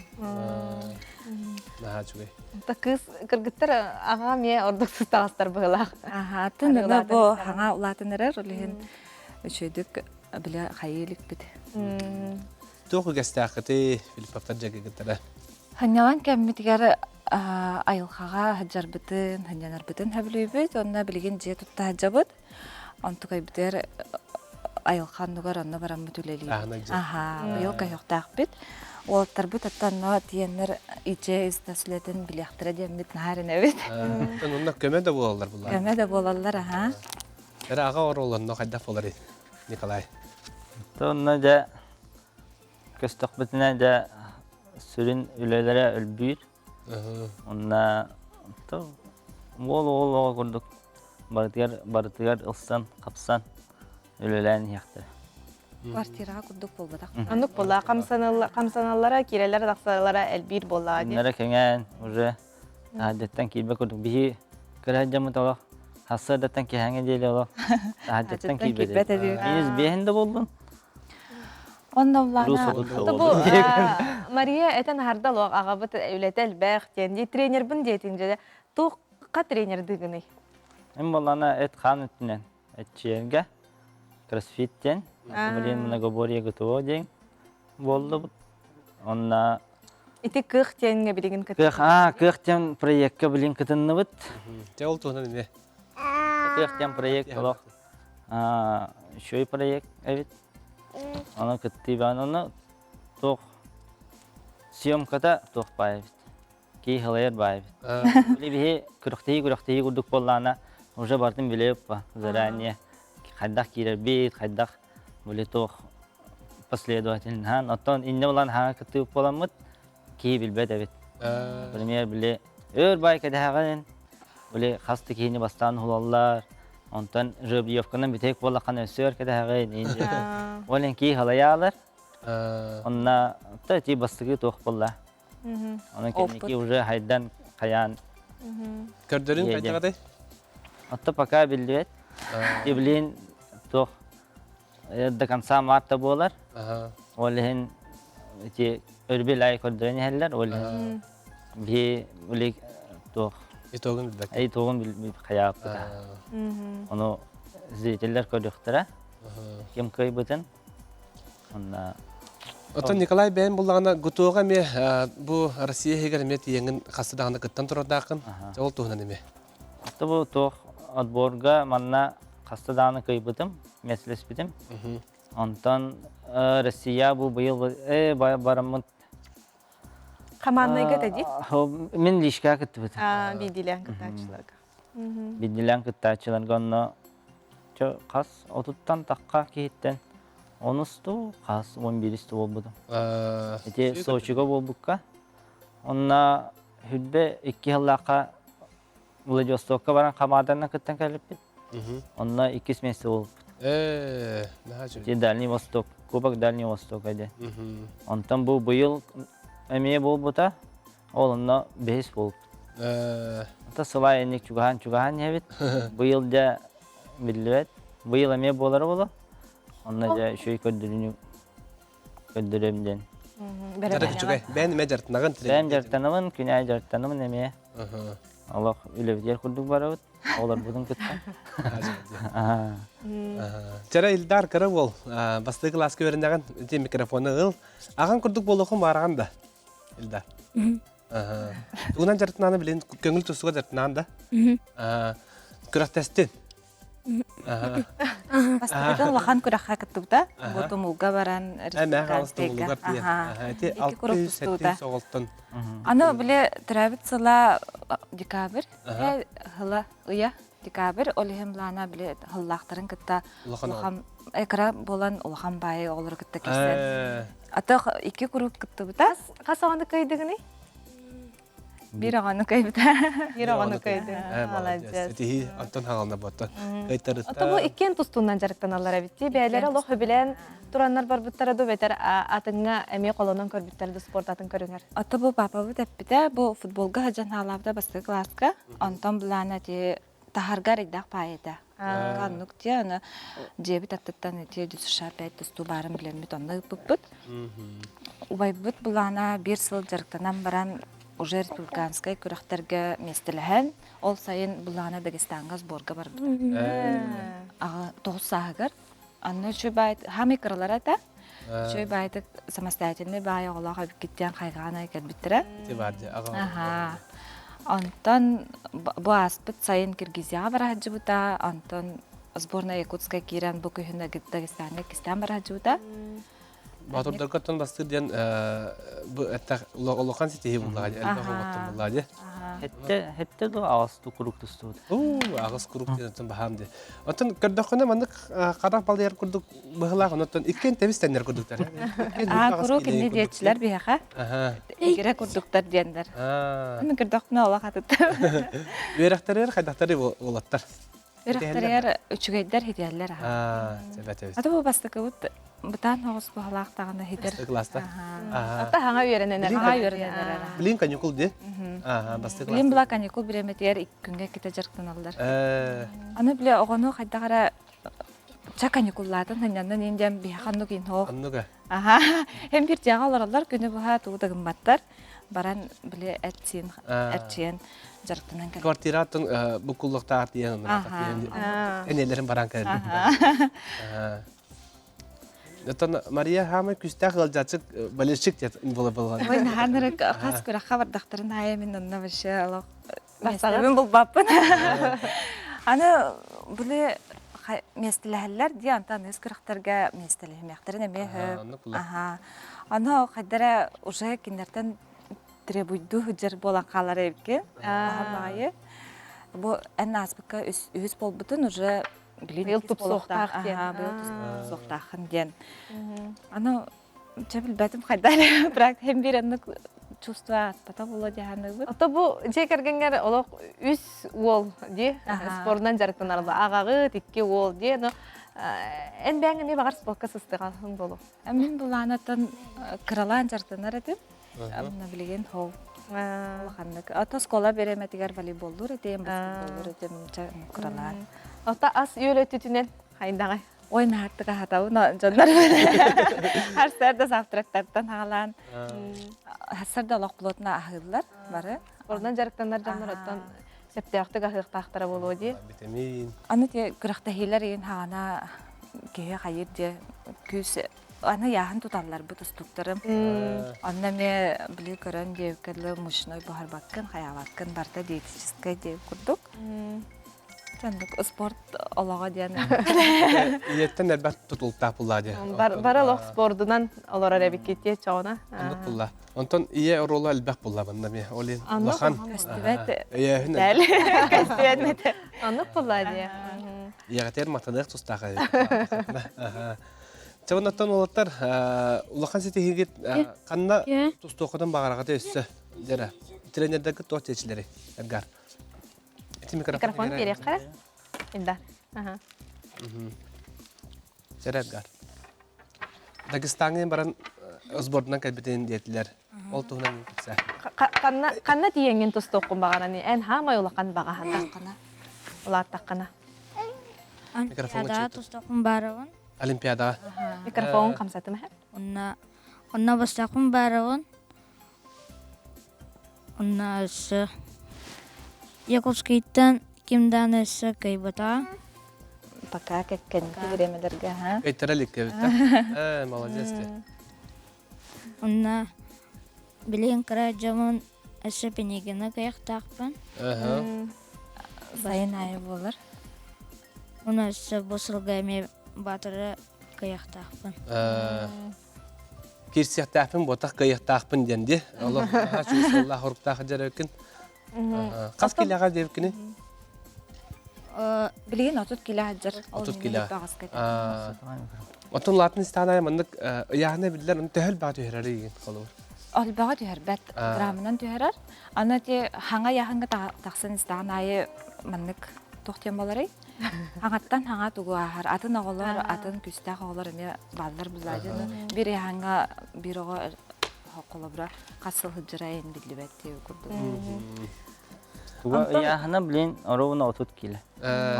Наһаа үчүгэй. Та кыыс кыргыттар аҕа эмиэ ордук сыстаҕастар быһыылаах. Аха, атын бу хаҥа улаатан эрэр, ол иһин үчүгэйдик бile хайыы иликпит. Туох үгэстээххитий Филипповтар дьагыгыттара? Ханньалан кэммитигэр айылҕаҕа сылдьарбытын, сынньанарбытын сөбүлүүбүт уонна билигин дьиэ тутта сылдьабыт. Онтукайбытыгар айылҕа оннугар онно бараммыт үлэлиибит. Аха, быйыл көһүөхтээхпит. Уолаттарбыт оттон онно тиийэннэр ИЧ истэслэтин билиэхтэрэ диэммит наһаа эрэнэбит. Онно көмө да буолаллар буллар. Көмө да буолаллар, аха. Эрэ аҕа оруолланно хайдах буоларый? Николай. Онно дьэ көстөхпүтүнэ дьэ сүрүн үлэлэрэ өлбүүр. Онно уол уол оҕо курдук барытыгар барытыгар ылсан, хапсан үлэлээн иһиэхтэрэ. Квартираҕа курдук буолбатах. Оннук буолла. Хамсаналлара, киирэллэрэ тахсаллара элбиир буоллаҕа дии. Күннэрэ кэҥээн уже Таһырдьаттан киирбэт курдук биһи кыра дьоммут олох сарсыардаттан киэһээҥҥэ диэри олох таһырдьаттан киирбэт Минус биэһин да буоллун. Онно улаана Бу Мария этэн аһарда олох аҕабыт үлэтэ элбэх диэн дии тренербин диэтиҥ дьэ туохха тренердыгыный? Мин буоллаана эт-хаан өттүнэн эрчийэргэ кроссфит диэн блин многоборье ГТО диэн буоллубут. Онно Ити кыах диэҥҥэ билигин кытын. Кыах, аа, кыах диэн проекка билин кытынныбыт. Дьэ ол туһунан эмиэ. Кыах диэн проект олох үчүгэй проект эбит. Ону кыттыы баан ону туох съемката туох баай эбит. Кии халайар баай эбит. Били биһи күрэхтэһии күрэхтэһии курдук буоллаана уже бартын билиэп заранее хайдах киирэрбит, хайдах били туох последовательнаан оттон иннэ булан хаҥа кыттыып буоламмыт киһи билбэт эбит. Например, били өөр бай кэдэһэҕин. Били хас да киһини бастаан уһулаллар. Онтон жеребьевканан бүтэһик буоллаххына өссө өр кэтэһэҕин. Ол эн кии халайаалар. Онна та ити бастакы туох буолла. Онон кэнники уже хайдан хайаан Көрдөрүн хайдаҕатай? Отто пока биллибэт. Иблин туох до конца марта буолар. Ол иһин ити өрбүл ай көрдөрөн иһэллэр. Ол иһин биһи били туох Итогун билбэккэ. Итогун билбит хайааппыта. Ону зрителлэр көрүөхтэрэ. Ким кыайбытын. Онна Оттон Николай бэйэн буллаҕына ГТО-ҕа эмиэ бу Россия иһигэр эмиэ тиийэҥҥин хаста даҕаны кыттан турардааххын. Ол туһунан эмиэ. Отто бу туох отборга манна хаста даҕаны кыайбытым, миэстэлэспитим. Онтон Россия бу быйыл бараммыт Хамааннайга тэди? Мин лишка кыттыбытым. Биирдиилээн кыттааччыларга. Биирдиилээн кыттааччыларга онно хас отуттан тахха киһиттэн онусту хас он биристи буолбутум. Ити Сочига буолбукка. Онно хүлбэ икки сыллаахха Владивостокка баран хамааданна кыттан кэлиппит. Онно иккис место буолбут. Ити Дальний Восток, Кубок Дальний Востока диэн. Онтон бу быйыл эмиэ буолбута, ол онно бэһис буолбут. Ата сылай инник чугаһаан-чугаһаан иһэбит. Быйыл дьэ биллибэт. Быйыл эмиэ буолара буолуо. Онно дьэ үчүгэй көрдөрүүнү көрдөрөм диэн. Дьарык үчүгэй. Бэйэн эмэ дьарыктанаҕын. Бэйэм дьарыктанабын, күн аайы дьарыктанабын эмиэ. Олох үлэбитигэр курдук барабыт. Оҕолорбутун кытта. Чара Илдар кыра уол бастакы кылааска үөрэнэҕин ити микрофону ыл. Аҕаҥ курдук буолуоххун баараҕын да Илдар. Тугунан дьарыктанааны билин көҥүл тустууга дьарыктанаан да. Күрэхтэстин. Бастакытын улахан күрэххэ кыттыбыта. Бу тумулга баран республиканскайга. Ити 6-7 оҕолтон. Аны били төрөөбүт сыла декабрь, сыла ыйа декабрь, ол иһин былаана били сыллаахтарын кытта улахан кыра буолан улахан баайы оҕолору кытта кирсэн. Ата икки куруук кыттыбыта. Хас оҕону кыайдыгыный? Биир оҕону кыайбыта. Биир оҕону кыайдыҥ. Молодец. Ситиһии онтон хаална буоттан. Ото бу иккиэн тустуунан дьарыктаналлар эбит дии. Бэйэлэрэ олох сөбүлээн тураннар барбыттара ду бэтэр атыҥҥа эмиэ холонон көрбүттэр ду спорт атын көрүҥэр. Ото бу папабыт эппитэ бу футболга сылдьан хаалаабыта бастакы кылааска. Онтон былаана ити таһарга арыйдаах паайа этэ. Оннук дии аны дьиэбит аттыттан ити ДЮСШ 5 тустуу баарын билэммит онно ыыппыппыт. Убайбыт былаана биир сыл дьарыктанан баран уже республиканскай күрэхтэргэ миэстэлэһэн, ол сайын былаана Дагестаҥҥа сборга барбыта. Аҕа тоҕус сааһыгар. Анна үчүгэй баай хаамай кыралара этэ. Үчүгэй баайтык самостоятельный баай оҕолоох эбиккиттэн хайҕаан кэлбиттэрэ. Ити баар дии, аҕа Аха. Онтон бу ааспыт сайын Киргизияҕа бара сылдьыбыта, онтон сборная Якутская киирэн бу күһүн Дагестаҥҥа иккистээн бара сылдьыбыта. Боотурдарга оттон бастыыр диэн бу эттэх улахан ситиһии буллаҕа дии, элбэх оҕоттон буллаҕа дии. Хетте хетте ду аҕыс курук тустубут. Уу, аҕыс курук диэн оттон баһаам дии. Оттон көрдөххүнэ маннык харах балыйар курдук быһылаах, онтон иккиэн тэбис тэннэр курдуктар. Аа, курук инни диэччилэр биһиэхэ. Игирэ курдуктар диэннэр. Мин көрдөхпүнэ олох атыттар. Үөрэхтэригэр хайдахтары уолаттар? Үрэхтэригэр үчүгэйдэр хитиэллэр аха. Ата бу бастакыбыт бытаан оҕус баһалаах даҕаны хитэр. Кылааста. Ата хаҥа үөрэнэн Хаҥа үөрэнэн Билин каникул ди. Аха, бастакы Билин була каникул бириэмэтигэр күҥҥэ иккитэ дьарыктаналлар. Аны биле оҕону хайдах эрэ ча каникуллаатын сынньаннан иин диэн биһиэхэ оннук иин хоох. Оннуга. Аха. Hem bir дьиэҕэ олороллор күнү быһа тугу да гымматтар. Баран били эт-сиин эрчийэн дьарыктанан кэлэр. Квартираттан буккуллуктаах диэн энелерин баран кэлдим. Оттон Мария хаамай күстээх ыалдьааччык болельщик диэн буола буолла. Ой, наһаа хас күрэххэ бардахтарын аайы мин онно вообще олох миэстэлэбин булбаппын. Аны били миэстэлэһэллэр дии, антон ыс күрэхтэргэ миэстэлэһимиэхтэрин эмиэ сөп. Аха. Аны хайдара уже кинилэртэн требуйдуу сылдьар буолан хаалар эбиккин. Баҕайы. Бу эн ааспыкка үһүс буолбутун уже быйыл тупсуохтаах диэн. Быйыл тупсуохтааххын диэн. Аны чэ билбэтим хайдах эрэ бірақ һэм биир оннук. чувство атпата буолуо дьаһаныыбыт. Ото бу дьиэ кэргэҥҥэр олох үс уол дии спорунан дьарыктанарла. Аҕаҕыт икки уол дии. Но эн бэйэҥ эмиэ баҕар спортка сыстыгаһын буолуо. Мин былаанаттан кыралаан дьарыктанар этим. Онно билигин хол улаханнык. Ото оскуола бириэмэтигэр волейболлуур этим, баскетболлуур этим, кыралаан. Ото ас үөл өттүтүнэн хайдаҕай? Ой, наһааттык аһатабын дьоннор. Харсыарда завтрактартан хаалаан. Харсыарда олох плотно аһыыллар бары. Спорунан дьарыктанар дьоннор оттон сөптөөхтүк аһыахтаахтара буолуо дии. Витамин. Аны те күрэхтэһиилэр иин хаана киһи хайыр дии күүс аны яаһын туталларбыт устуктарым. Онно эмиэ били көрөн диэбиккэ дылы мучной буһарбаккын, хайаабаккын барыта диетическай диэбит курдук. Оннук спорт олоҕо диэн. Ийэттэн элбэх тутулуктаах буллаа дии. Бары олох спордунан олорор эбиккит дии чоҕуна. Оннук булла. Онтон ийэ оруола элбэх булла манна эмиэ. Ол иһин улахан. Көстүбэт. Өйөөһүн. Көстүбэт мэтэ. Оннук булла дии. Ийэҕитигэр матаныах тустаах Чэ, оннуттан уолаттар улахан ситиһиигит ханна тустуоххутун баҕараҕыт өссө дьэрэ тренердэргит туох диэчилэрий Эдгар Ити микрофон биэриэххэ Илдар. Дьэрэ Эдгар. Дагестаҥҥа баран сбордунан кэлбитин диэтилэр. Ол туһунан кэпсээ. Ханна ханна тиийэҥҥин тустуоххун баҕаран эн хаамай улахан баҕаһана. Улааттаххына. Олимпиадаҕа тустуохпун баарабын. Олимпиадаҕа. Микрофон хамсатым эһэ. Онно онно бастакпын баарабын. Онно өссө Якутскайтан ким даҕаны өссө кыайбатаҕа. Пока кэккэнники бириэмэлэргэ ха. Кыайтара илик эбит Э, молодец ты. Онно билигин кыра дьоммун өссө Пенигины кыайыахтаахпын. Сайын аайы буолар. Уонна өссө бу сылга эмиэ Баатыры кыайыахтаахпын. Киирсиэхтээхпин буотах кыайыахтаахпын диэн дии. Олох чуусаллаах хоруктаах дьарыккын. Хас килэҕэ диэбиккини? Билигин 30 килэ сылдьар. 30 килэ. Оттон латын истаанай маннык ыйааһына биллэр, оны төһөл баа түһэрэр игин холобур? Олбаҕа түһэрбэт, граммынан түһэрэр. Аны ти хаҥа ыйааһыҥҥа тахсан истэҕин аайы маннык туох диэн буоларый? Хаҥаттан хаҥа тугу ааһар. Атын оҕолор, атын күстээх оҕолор эмиэ бааллар буллаадьыны. Биир ыйааһыҥҥа биир оҕо холобура хас сыл сылдьара эн биллибэт диye курдук. Туга ыйааһына блин оруобуна 30 кило.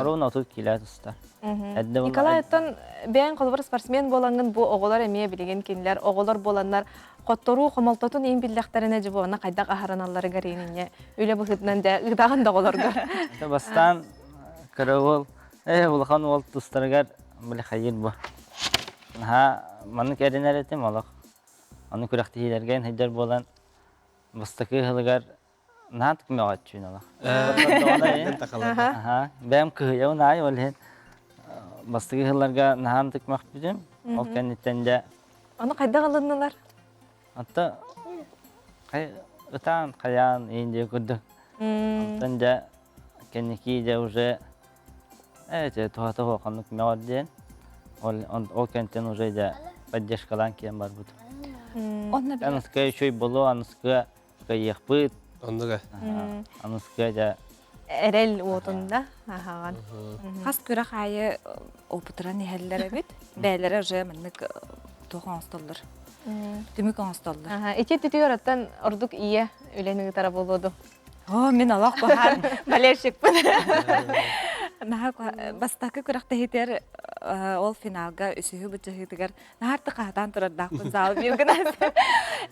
Оруобуна 30 кило туста. Николай оттон бэйэҥ холобур спортсмен буолаҥҥын бу оҕолор эмиэ билигин кинилэр оҕолор буоланнар хотторуу хомолтотун иин биллэхтэринэ дьыбуона хайдах аһарыналларыгар иининньэ үлэ быһыытынан дэ ыытаҕын да оҕолорго. Бастаан кыра уол э улахан уол тустарыгар били хайыр бу. Наһаа маннык эрэнэр этим олох. Аны күрэхтэһиилэргэ сылдьар буолан бастакы ыһылыгар наһаа мөҕөччүүн олох. Аха, бэйэм кыһыйабын аайы ол иһин бастакы ыһылларга наһаа тыкмахпытым. Ол кэнниттэн дьэ Ону хайдах ылыннылар? Атта ытаан хайаан иин диэ курдук. Онтон дьэ кэнники дьэ уже Ээ, туһата суох мөҕөр диэн. Ол, ол кэнтэн уже дьэ поддержкалаан киэн барбыт. Онно Аныскы үчүгэй буолуо, аныскы кыайыахпыт. Оннуга. Аныскы дьэ Эрэл уотунда аһаҕан. Хас күрэх аайы опытыран иһэллэр эбит. Бэйэлэрэ уже маннык туох оҥостоллор. Түмүк оҥостоллор. Ити түтүгэр оттон ордук ийэ үлэни ыытара буолуо ду? Оо, мин олох куһаан болельщикпын. Наһаа бастакы күрэхтэһиитигэр ол финалга үсүһү быччаһыытыгар наһаарты хаһатаан турардаахпын зал биир гынан.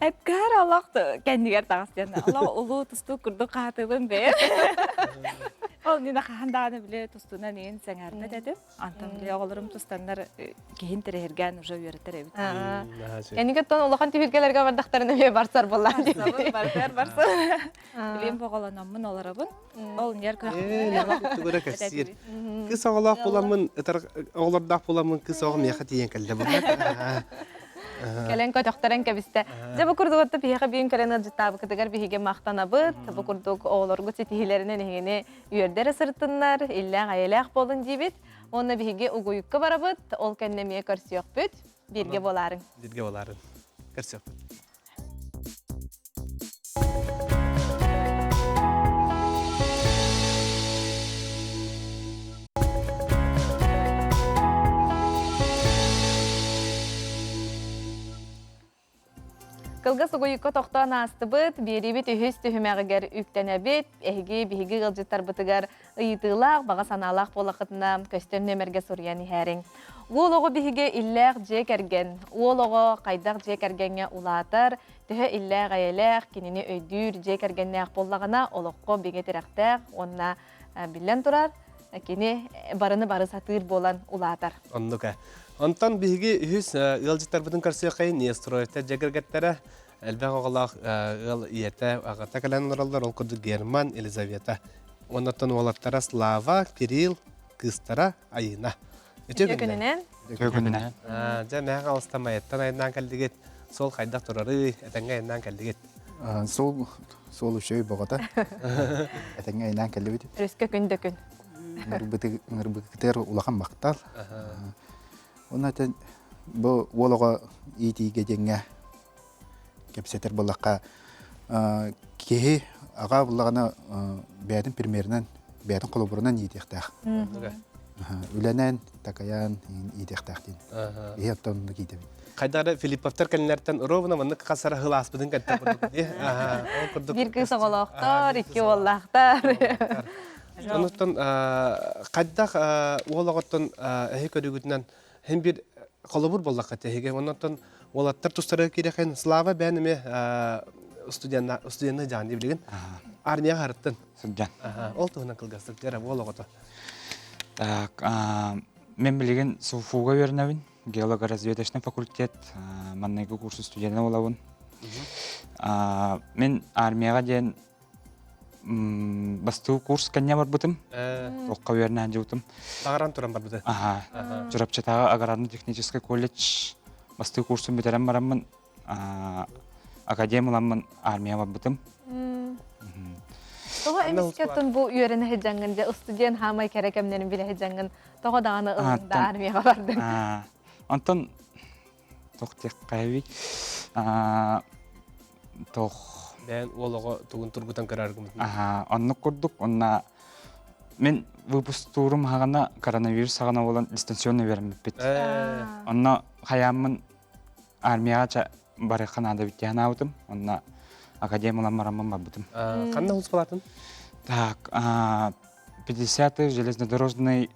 Эдгар олох кэннигэр таҕыс диэн олох улуу тустуу курдук хаһатыыбын бэйэм. Ол Нина хаһан даҕаны били тустуунан иин сэҥээрбэт этим. Антон били оҕолорум тустаннар киһин тэрэһиргээн уже үөрэтэр эбит. Кэннигэттэн улахан түһүлгэлэргэ бардахтарына эмиэ барсар буоллаан дии. Барсар барсар. Билим боҕолономмун олоробун. Ол ньэр Тугура кэпсиир. Кыс оҕолоох буламмын, ытар оҕолордоох буламмын кыс оҕо миэхэ тиийэн кэллэ буолла. Кэлэн көтөхтөрөн кэбистэ. Дьэ бу курдук отто биһиэхэ бүгүн кэлэн ыалдьыттаабыкытыгар биһиги махтанабыт. Бу курдук оҕолоргут ситиһиилэринэн эһигини үөрдэ эрэ сырыттыннар, иллээх-эйэлээх буолун диибит. Уонна биһиги угуйукка барабыт, ол кэннэ эмиэ көрсүөхпүт. Бииргэ буолаарыҥ. Бииргэ буолаарыҥ. Көрсүөхпүт. Кылгас угуйукка тохтоон аастыбыт, биэриибит үһүс түһүмэҕигэр үктэнэбит. Эһиги биһиги ыалдьыттарбытыгар ыйытыылаах, баҕа санаалаах буоллаххытына, көстөн нүөмэргэ суруйан иһээриҥ. Уол оҕо биһиги иллээх дьиэ кэргэн. Уол оҕо хайдах дьиэ кэргэҥҥэ улаатар, төһө иллээх-эйэлээх, кинини өйдүүр дьиэ кэргэннээх буоллаҕына, олоххо бигэ тирэхтээх уонна биллэн турар, кини барыны бары сатыыр буолан улаатар. Оннук ээ. Онтон биһиги үһүс ыалдьыттарбытын көрсүөххэйин Нестроевтар дьиэ кэргэттэрэ элбэх оҕолоох ыал ийэтэ, аҕата кэлэн олороллор. Ол курдук Герман, Елизавета. Оннуттан уолаттара Слава, Кирилл, кыыстара Айыына. Үтүө күнүнэн. Үтүө күнүнэн. Дьэ, мээх алыстан майаттан айаннаан кэллигит. Суол хайдах турарый? Этэҥҥэ айаннаан кэллигит. Суол суол үчүгэй боҕото. Этэҥҥэ айаннаан кэллибит. Өрүскэ күн да күн. Ыҥырбытыгар улахан махтал. Уонна этэн бу уол оҕо иитиигэ диэҥҥэ кэпсэтэр буоллахха киһи аҕа буллаҕына бэйэтин примеринэн бэйэтин холобурунан иитиэхтээх. Үлэнэн такайан иитиэхтээх диэн. Иһи оттон оннук иитэбин. Хайдары Филипповтар кэннилэртэн ровно маннык хасара хылааспытын кэнтэ курдук дии. Ол курдук. Биир кыыс оҕолоохтор, икки уоллаахтар. Онуттан хайдах уол оҕоттон эһи көрүүгүтүнэн Һин бир холобур буоллахха тэһигэ. Оннотон уолаттар тустарыгар киирэхэн Слава бээн эмиэ студенна студенна дьаан билигин армияҕа харыттын. Сылдьан. Ол туһунан кылгастык дьара уол оҕото. Так, мен билигин СУФУга үөрэнэбин. Геолого-разведочный факультет манныгы курсу студена буолабын. Мен армияҕа диэн бастуу курс кэннэ барбытым. Туохха үөрэнэн дьыбытым. Таҕаран туран барбыта. Аха. Чурапчытааҕы аграрно-техническэй колледж бастыы курсун бүтэрэн бараммын академ ыламмын армия барбытым. Тоҕо эмискэ оттон бу үөрэнэ сылдьаҥҥын дьэ устудьуон хаамай кэрэ кэмнэрин билэ сылдьаҥҥын тоҕо даҕаны ылыҥ да армияҕа бардың? Онтон Туох диэххэ Туох Бэйэн уол оҕо тугун тургутан көрөр гыммытын. Аха, оннук курдук уонна мин выпустуурум хаҕана коронавирус саҕана буолан дистанционно үөрэммиппит. Онно хайааммын армияҕа ча барыахха наада эбит диэн аабытым. Онно академия ылан бараммын барбытым. Ханна улуспалаатын? Так, 50-й железнодорожный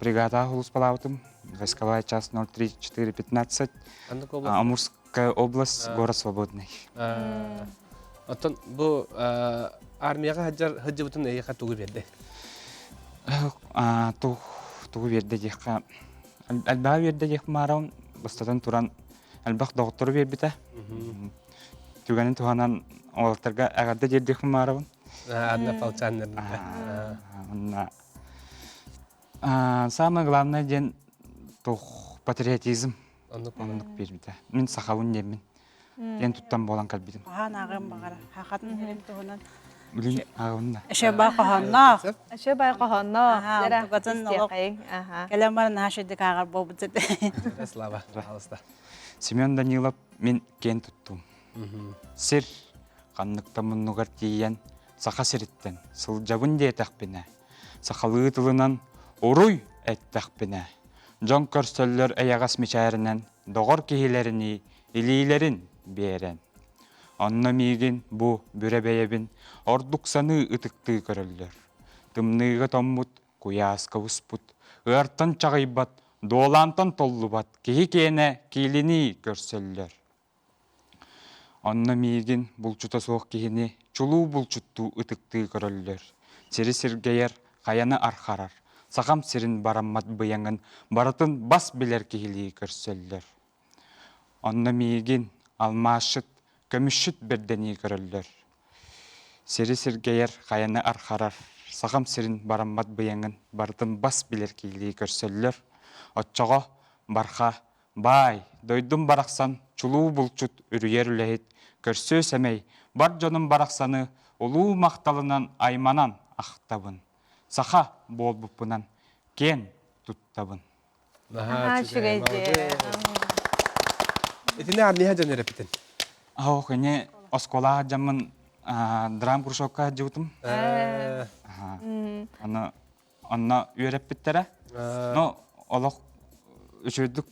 бригада улуспалаабытым. Войсковая часть 03415. Амурская область, город Свободный. Оттон бу армияҕа сылдьар сылдьыбытын эйиэхэ тугу биэрдэ? Тугу биэрдэ диэххэ, элбэҕи биэрдэ диэх маарабын, бастатан туран элбэх доҕоттору биэрбитэ. Түгэнин туһанан уолаттарга эҕэрдэ диэрдиэхпин маарабын. Однополчаннар. Самое главное диэн туох патриотизм оннук биэрбитэ. Мин сахабын диэммин. Диэн туттан буолан кэлбитим. Хаһан ааҕыам баҕара. Хахатын иһин туһунан. Билин ааҕын да. Эше бай хоһоонноох. Эше бай хоһоонноох. Тугатын олох кэлэн баран наһаа шөйдүк ааҕар буолбут. Слава, пожалуйста. Семен Данилов мин киэн туттум. Сир ханнык да муннугар тиийэн Саха сириттэн сылдьабын диэтэхпинэ, сахалыы тылынан уруй эттэхпинэ, дьон көрсөллөр эйэҕэс мичээринэн доҕор киһилэринии илиилэрин биэрэн. Онно миигин бу бүрэ бэйэбин ордук саныы ытыктыы көрөллөр. Тымныыга тоҥмут, куйааска буспут, ыартан чаҕыйбат, дуолаантан толлубат киһи киэнэ киилинии көрсөллөр. Онно миигин булчута суох киһини чулуу булчуттуу ытыктыы көрөллөр, сири сиргэйэр, хайаны архарар, сахам сирин бараммат быйаҥын барытын бас билэр киһилии көрсөллөр. Онно миигин алмаасчыт, көмүсчүт бэрдэнии көрөллөр. Сири сиргэйэр, хайаны архарар, сахам сирин бараммат быйаҥын барытын бас билэр киһилии көрсөллөр. Оччоҕо барха Баай, дойдум барахсан, чулуу булчут, үрүйэр үлэһит, көрсүө сэмэй, бар дьонум барахсаны улуу махталынан айманан ахтабын. Саха буолбуппунан киэн туттабын. Наһаа үчүгэй дии. Итини армия дьон эрэпитин. Ох, ини оскуолаҕа дьаммын драм кружокка сылдьыбытым. Аны Онно үөрэппиттэрэ. Но олох үчүгэйдик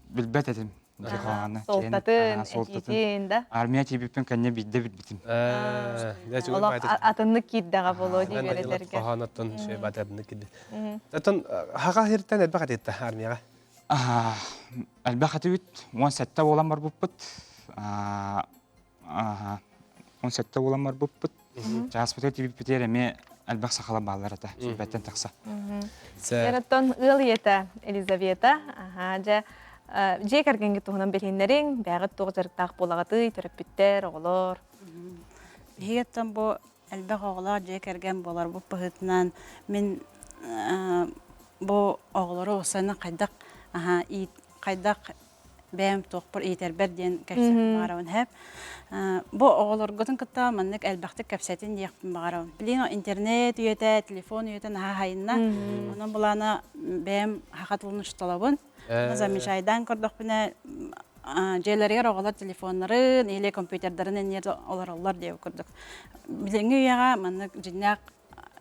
билбэт этим. Суолтатын, этиитин да. Армия тиийбиппин кэннэ биирдэ билбитим. Олох атыннык киирдэҕэ буолуо дии үөрэтэргэ. Хоһоонуттан үчүгэй баатырдык киирдэ. Оттон хаха сиртэн элбэх этитта армияҕа? Элбэх этибит. 17 буолан барбыппыт. 17 буолан барбыппыт. Чааспытыгар тиийбиппитигэр эмиэ элбэх сахалар бааллар этэ. Сүүрбэттэн тахса. Оттон ыал ийэтэ Елизавета, аһаа, дьэ, дьиэ кэргэҥҥит туһунан билиһиннэриҥ, бэйэҕит туох дьарыктаах буолаҕытый, төрөппүттэр, оҕолор? Биһиги оттон бу элбэх оҕолоох дьиэ кэргэн буоларбыт быһыытынан мин бу оҕолору уопсайынан хайдах хайдах бэйэм туохпор иитэрбэр диэн кэпсэтин баҕарабын һэп. Бу оҕолоргутун кытта маннык элбэхтик кэпсэтин диэхпин баҕарабын. Билигин интернет үйэтэ, телефон үйэтэ наһаа хайынна. Онон былаана бэйэм саха тылын учууталабын. Замечайдаан көрдөхпүнэ дьиэлэригэр оҕолор телефоннарын или компьютердарын энньиэр олороллор диэбит курдук. Билиҥҥи үйэҕэ маннык дьиҥнээх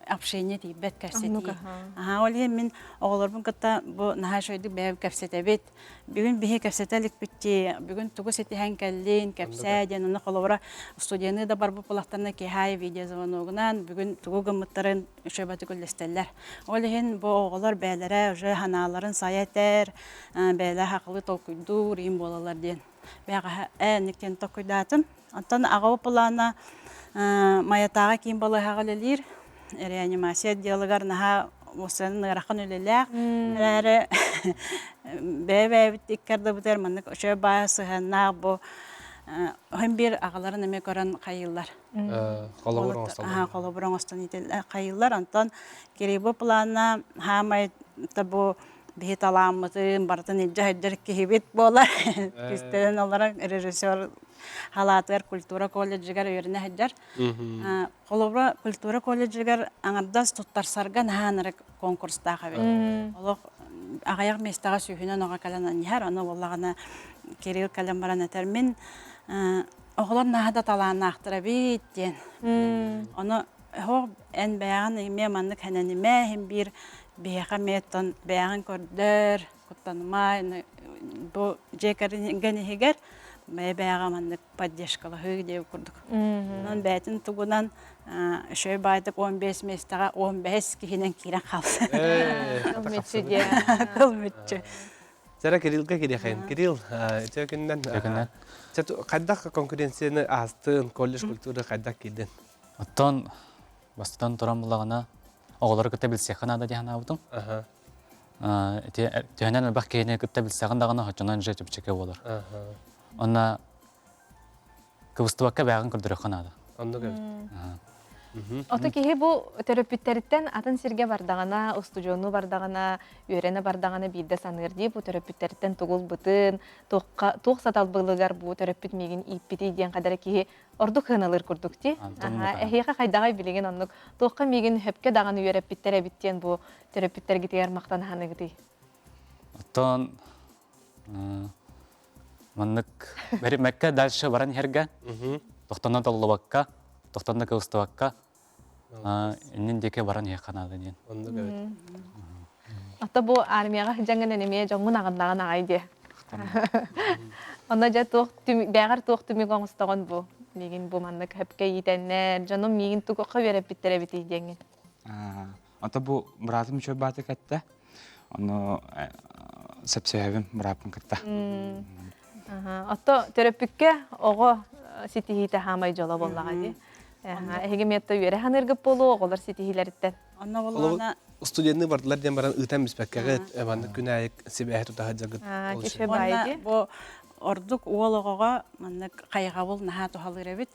общение тиийбэт кэпсэтии. Аһаа, ол иһин мин оҕолорбун кытта бу наһаа үчүгэйдик бэйэм кэпсэтэбит. Бүгүн биһи кэпсэтэ иликпит дии, бүгүн тугу ситиһэн кэллин, кэпсээ диэн, онно холобура студияны да барбыт буолахтарына киһи видеозвоногунан бүгүн тугу гыммыттарын үчүгэйдик үллэстэллэр. Ол иһин бу оҕолор бэйэлэрэ уже санааларын сайа этэр, бэйэлэрэ хахылыы толкуйдуур иин буолаллар диэн бэҕэһээ ээ диэн толкуйдаатым. Оттон аҕабыт былаана Майатааҕы киин балыыһаҕа үлэлиир. Реанимация отделыгар наһаа уопсайынан ыарахан үлэлээх. Эрээри бэйэ-бэйэбит икки ардыбытыгар маннык үчүгэй баайа сыһыаннаах бу иһин биир аҕаларын эмиэ көрөн хайыыллар. Холобур оҥостоллор. Холобур оҥостон хайыыллар. Онтон Кирибу плана хаамай бу биһи талааммытын барытын илдьэ сылдьар киһибит буолар. Кистэнэн олорон режиссер халаатыгар культура колледжыгар үөрэнэ сылдьар. Холобура, культура колледжыгар аҥардас туттарсарга наһаа ынырык конкурстаах эбит. Олох аҕыйах миэстэҕэ сүүһүнэн оҕо кэлэн анньыһар, аны буоллаҕына Кирилл кэлэн баран этэр мин оҕолор наһаа да талааннаахтар эбит диэн. Ону оһох эн бэйэҕин эмиэ маннык хэнэнимэ иһин биир биһиэхэ эмиэ оттон бэйэҕин көрдөр, куттаныма, бу дьиэ кэргэн иһигэр бэйэ-бэйэҕэ маннык поддержкалаһыы диэбит курдук. Онон бэйэтин тугунан үчүгэй баайдык 15 миэстэҕэ 15 киһинэн киирэн хаалса. Кыл мүччү диэн. Кыл мүччү. Сара Кириллга кириэхэйин. Кирилл, үтүө күннэн. Хайдах конкуренцияны аастын, колледж культуры хайдах киирдин? Оттон бастатан туран буллаҕына оҕолору кытта билсиэххэ наада дии санаабытым. Ити төһөнөн элбэх киһини кытта билсэҕин даҕаны оччонон же чэпчэки буолар. Онно кыбыстыбакка бэйэҕин көрдөрүөххэ наада. Оннук эбит. Ото киһи бу төрөппүттэриттэн атын сиргэ бардаҕына, устудьуоннуу бардаҕына, үөрэнэ бардаҕына биирдэ саныыр дии бу төрөппүттэриттэн тугул бытын, туох саталбылыгар бу төрөппүт миигин ииппитий диэн хадара киһи ордук сыаналыыр курдук дии. Эһиэхэ хайдаҕай билигин оннук туохха миигин хөпкө даҕаны үөрэппиттэр эбит диэн бу төрөппүттэргитигэр махтанаһаныгытый? Оттон маннык бэримэккэ дальше баран иһэргэ, тохтонно толлубакка, тохтонно кыбыстыбакка, иннин диэки баран иһиэххэ наада диэн. Оннук эбит. Ата бу армияҕа сылдьаҥҥын эмиэ дьоҥҥун аҕыннаҕын аҕай диэ. Онно дьэ туох бэҕэр туох түмүк оҥостоҕун бу? Миигин бу маннык хөпкө иитэннэр, дьонум миигин тугукка үөрэппиттэр эбитий диэҥҥин. Ото бу быраатым үчүгэй баатык этте. Ону сөпсөһөбүн бырааппын кытта. Отто төрөппүккэ оҕо ситиһиитэ хаамай дьоло буоллаҕа дии. Эһиги метто үөрэ ханыыргыт буолуо оҕолор ситиһиилэриттэн. Онно буоллаҕына студенны бардылар диэн баран ыытан биспэккэҕит маннык күн аайы сибээһи тута сылдьаргыт Уонна бу ордук уол оҕоҕо маннык хайҕабыл наһаа туһалыыр эбит.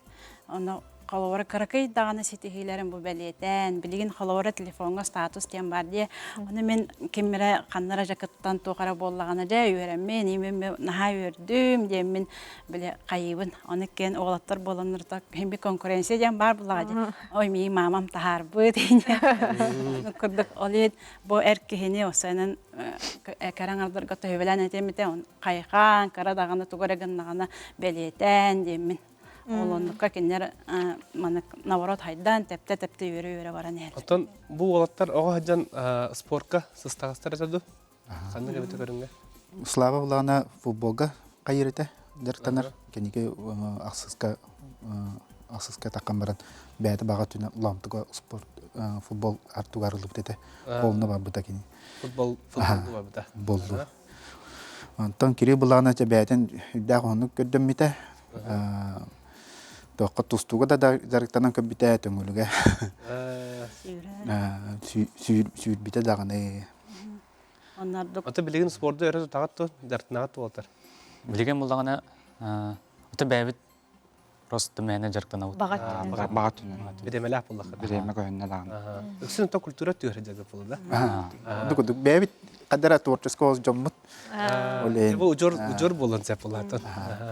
Ону холобура кыракый даҕаны ситиһиилэрин бу бэлиэтээн, билигин холобура телефоҥҥа статус диэн баар дии. Ону мин ким эрэ ханна эрэ дьакыттан туох эрэ буоллаҕына дьэ үөрэммин, имин наһаа үөрдүм диэммин били хайыыбын. Ону иккиэн уолаттар буоланнар химби конкуренция диэн баар буоллаҕа дии. Ой миигин маамам таһаарбыт Ону курдук ол иһин бу эр киһини осойунан кэрэ аҥардарга төһүбэлээн этиэм этэ хайҕаан кыра даҕаны тугу эрэ гыннаҕына бэлиэтээн диэммин ол оннукка кинилэр маннык наоборот хайдаан тэптэ-тэптэ үөрэ-үөрэ баран иһэллэр. Оттон бу уолаттар оҕо сылдьан спорка сыстаҕастар этэ дуу? Ханнык эбитэ көрүҥҥэ? Слава булаана футболга. хайыр этэ дьарыктанар. Кэнники ахсыска ахсыска таххан баран бэйэтэ баҕа өттүнэн Лоомтуга спорт футбол артугар ылыбыт этэ. Полна барбыта кини. Футбол футболу барбыта. Боллу. Онтон Кирилл былаана бэйэтин үрдээх уһуннук көрдөммүтэ. Туохха тустууга да дьарыктанан көрбүтэ төҥүлүгэ. Сүүрбүтэ даҕаны. Ото билигин спорду өрө тутаҕыт ту, дьарыктанаҕыт буолтар. Билигин буллаҕына ото бэйэбит просто мээнэ дьарыктанабыт. Баҕа түнэн. Бириэмэлээх буоллахха. Бириэмэ көһүннэ даҕаны. Үксүн то культура түһэр дьарык буолла да. Ду курдук бэйэбит хадара творческого дьоммут. Бу удьуор удьуор буолан сөп буолаатан.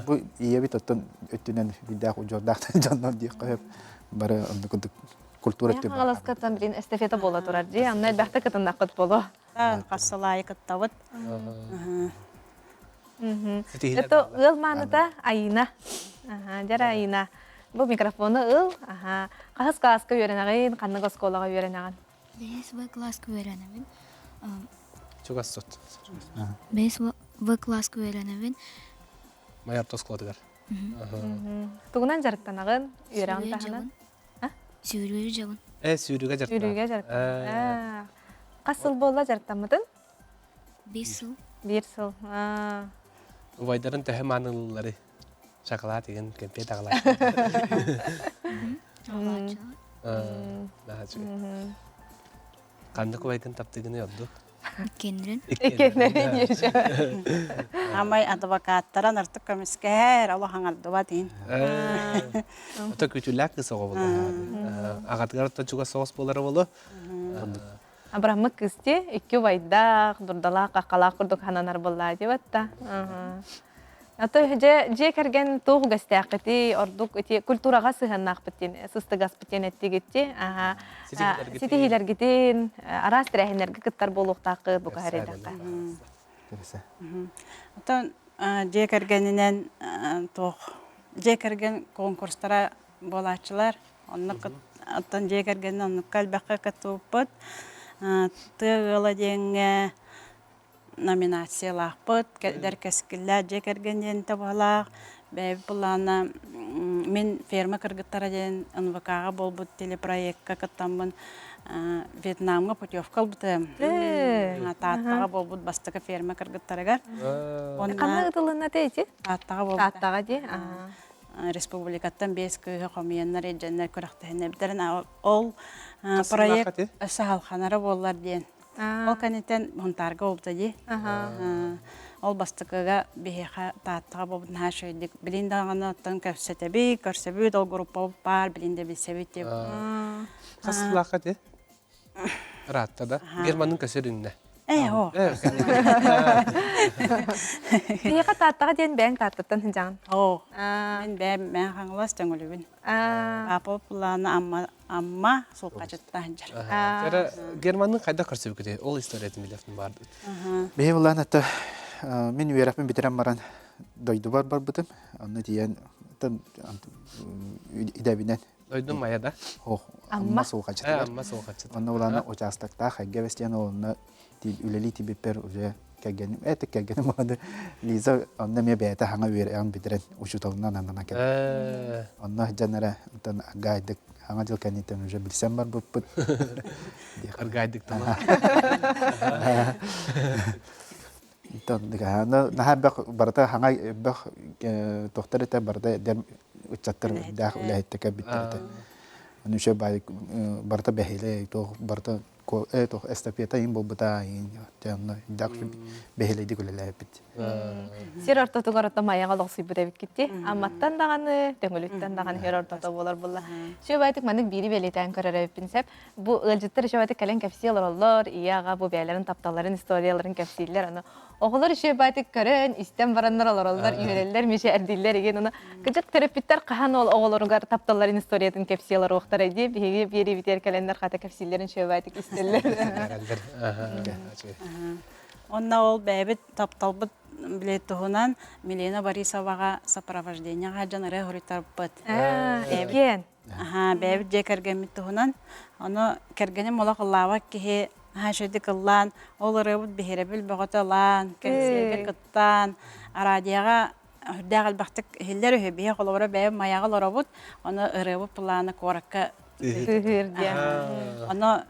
Бу ийэбит оттон өттүнэн биирдээх удьуордаах дьоннор диэххэ сөп. Бары оннук курдук культура өттүн. Хаҥаласкаттан билин эстафета буола турар дии. Анна элбэхтэ кытыннаххыт боло. Хас кыттабыт. Это ыал мааныта Айына. Дьара Айына. Бу микрофону ыл. Хаһыс класска үөрэнэҕин, ханнык оскуолаҕа үөрэнэҕин? Бэһис В класска үөрэнэбин. Чугас сут. Бэһис В класска үөрэнэбин. Майа орто оскуолатыгар. Тугунан дьарыктанаҕын? Үөрэҕин таһынан? Сүүрүүрү дьабын. Э, сүүрүүгэ дьарыктанар. Сүүрүүгэ дьарыктанар. Хас сыл буолла дьарыктаммытын? Биир сыл. Биир сыл. Убайдарын төһө маанылыыллары? Шоколад игин, кэмпиэт аҕалааччы. Ханнык убайгын таптыгыный ордук? Иккиэннэрин. Иккиэннэрин еще. Амай адвокаттара артык көмүскэһэр, олох аҥардыбат иин. Ото күтүлээх кыс оҕо буолар. Аҕатыгар то чугас соҕус буолара болу. Абраммыт кысти икки убайдаах, дурдалаах, хаххалаах курдук хананар буоллаа диэбэтта. Ато дьэ дьиэ кэргэн туох үгэстээххитий, ордук ити культураҕа сыһыаннаахпыт диэн, сыстыгаспыт диэн эттигитти. Аха. Ситиһиилэргитин, араас тэрээһиннэргэ кыттар буолуохтааххыт бука харидэххэ. Оттон дьиэ кэргэнинэн туох дьиэ кэргэн конкурстара буолааччылар. Онно оттон дьиэ кэргэнинэн оннукка элбэххэ кыттыбыппыт. Тыа ыала диэҥҥэ номинациялаахпыт, эдэр кэскиллээх дьиэ кэргэн диэн табалаах. Бэйэбит былаана мин ферма кыргыттара диэн НВК-ҕа буолбут телепроекка кыттаммын Вьетнамҥа путевка ылбытым. Тааттаҕа буолбут бастакы ферма кыргыттарыгар. Ханна ытылынна ити? Тааттаҕа буолбут. Тааттаҕа дии. Республикаттан биэс кыыһы хомуйаннар илдьэннэр күрэхтэһиннэрбиттэрин ол проект өссө халханара буоллар диэн Ол кэнниттэн Һунтаарга буолбута дии. Ол бастакыга биһиэхэ Тааттаҕа буолбут наһаа үчүгэйдик билин даҕаны оттон кэпсэтэбит, көрсөбүт, ол группабыт баар, билин да билсэбит диye. Хас сыллаахха ити? Ыраатта да. Германын көсөр үннэ. Ээ, оо. Биһиэхэ Тааттаҕа диэн бэйэҥ Тааттаттан сылдьаҕын. Оо. Мин бэйэм Мэҥэ Хаҥалас Төҥүлүбүн. Папа плана Амма Амма суолхачыттан сылдьар. Эрэ Германны хайдах көрсүбүкүтүй? Ол историятын билэфтин баардыт. Биһи булаан это мин үөрэхпин бүтэрэн баран дойдубар барбытым. Онно тиийэн идэбинэн Дойдум Майа да? Ох, Амма суолхачытыгар. Амма суолхачытыгар. Онно булаана участоктаах Хайга Бэстиэн онно үлэлии тибиппэр уже кэргэним это кэргэним аны Лиза онно эмиэ бэйэтэ хаҥа үөрэҕин бүтэрэн учууталынан ананан кэлбит. Онно сылдьан эрэ онтон аргаайдык хаҥа дьыл кэнниттэн уже билсэн барбыппыт. Аргаайдык тама. Наһаа элбэх барыта хаҥа элбэх тохтор этэ барыта эдэр ыччаттар дээх үлэһиттэ кэлбиттэр этэ. Аны үчүгэй баай барыта бэһилэй туох барыта туох эстафета иин буолбута иин онно дээх бэһилэйдик үлэлээбиппит. Сир ортотугар ото майаҕа олохсуйбут эбиккит Амматтан даҕаны, Төҥүлүттэн даҕаны сир ортото буолар буолла. Үчүгэй маннык биири бэлиэтээн көрөр эбиппин сөп. Бу ыалдьыттар үчүгэйдик кэлэн кэпсии олороллор, ийэ аҕа бу бэйэлэрин тапталларын историяларын кэпсииллэр. Аны оҕолор үчүгэйдик көрөн, истэн бараннар олороллор, үөрэллэр, мичээрдииллэр игин. Аны кыдьык төрөппүттэр хаһан ол оҕолоругар тапталларын историятын кэпсии олоруохтара дии. Биһиги биэриибитигэр кэлэннэр хата кэпсииллэрин үчүгэйдик истэллэр. Онно ол бэйэбит тапталбыт били туһунан Милена Борисоваҕа сопровождениеҕа дьон ырыа суруйтарбыт. Иккиэн. Аһаа, бэйэбит дьиэ кэргэммит туһунан. Ону кэргэним олох ыллаабат киһи наһаа үчүгэйдик ыллаан, ол ырыабыт биһирэбил бөҕөтө ылаан, кэнсиэргэ кыттаан, араадьыйаҕа Үрдээх элбэхтик иһиллэр үһү. Биһи холобура бэйэм майаҕа олоробут, ону ырыабыт плана куоракка тыһыыр диэн. Ону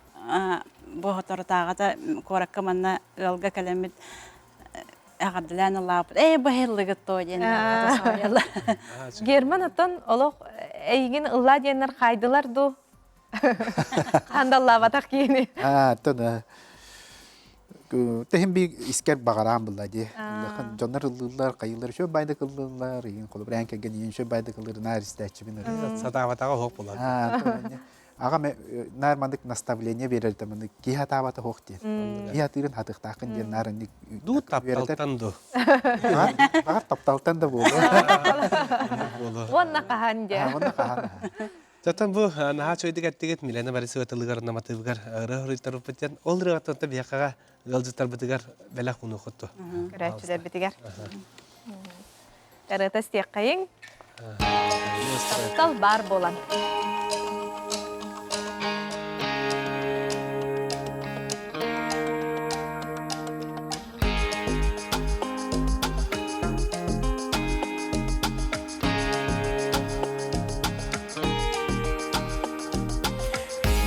бу соторутааҕыта куоракка манна ыалга кэлэммит эҕэрдэлээн ылааппыт. Ээ, бу һыллыгыт тоо диэн Герман оттон олох эйигин ыллаа диэннэр хаайдылар дуу? Хандаллаабатах киһини. Аа, оттон Тэһин би искер баҕараан булла дии. Дьоннор ыллыыллар, хайыылар үчүгэй байдык ыллыыллар, иин холобур ээн кэргэн иин үчүгэй байдык ыллыыр наар истээччибин ырыа. Сатаабатаҕа оһох булар. Аҕам наар маннык наставление биэрэр да маннык киһи хатаабата оһох диэн. Киһи хатыырын хатыахтааххын диэн наар инник Дуу тапталтан ду. Баҕар тапталтан да буолуо. Уонна хаһан диэн. Уонна хаһан. Затан бу наһаа үчүгэйдик эттигит Милена Борисова тылыгар наматыыбыгар ырыа хоруйтарбыппыт диэн ол ырыаҕыттан биһиэхэҕэ ыалдьыттарбытыгар бэлэх уунуоххут Көрөөччүлэрбитигэр. Ырыата истиэххэйиҥ. Таптал баар буолан.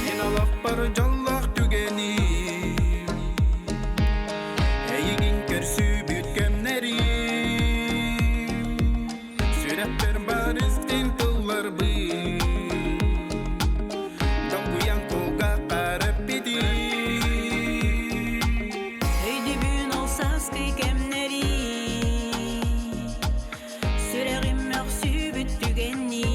Мин олохпор дьоллоох түгэни Эйигин көрсүбүт кэмнэрим Сүрэхпэр бар истиҥ тылларбын Долгуйан кулгааххар эппитим Өйдүбүн ол сааскы кэмнэри Сүрэҕим мөхсүбүт түгэннии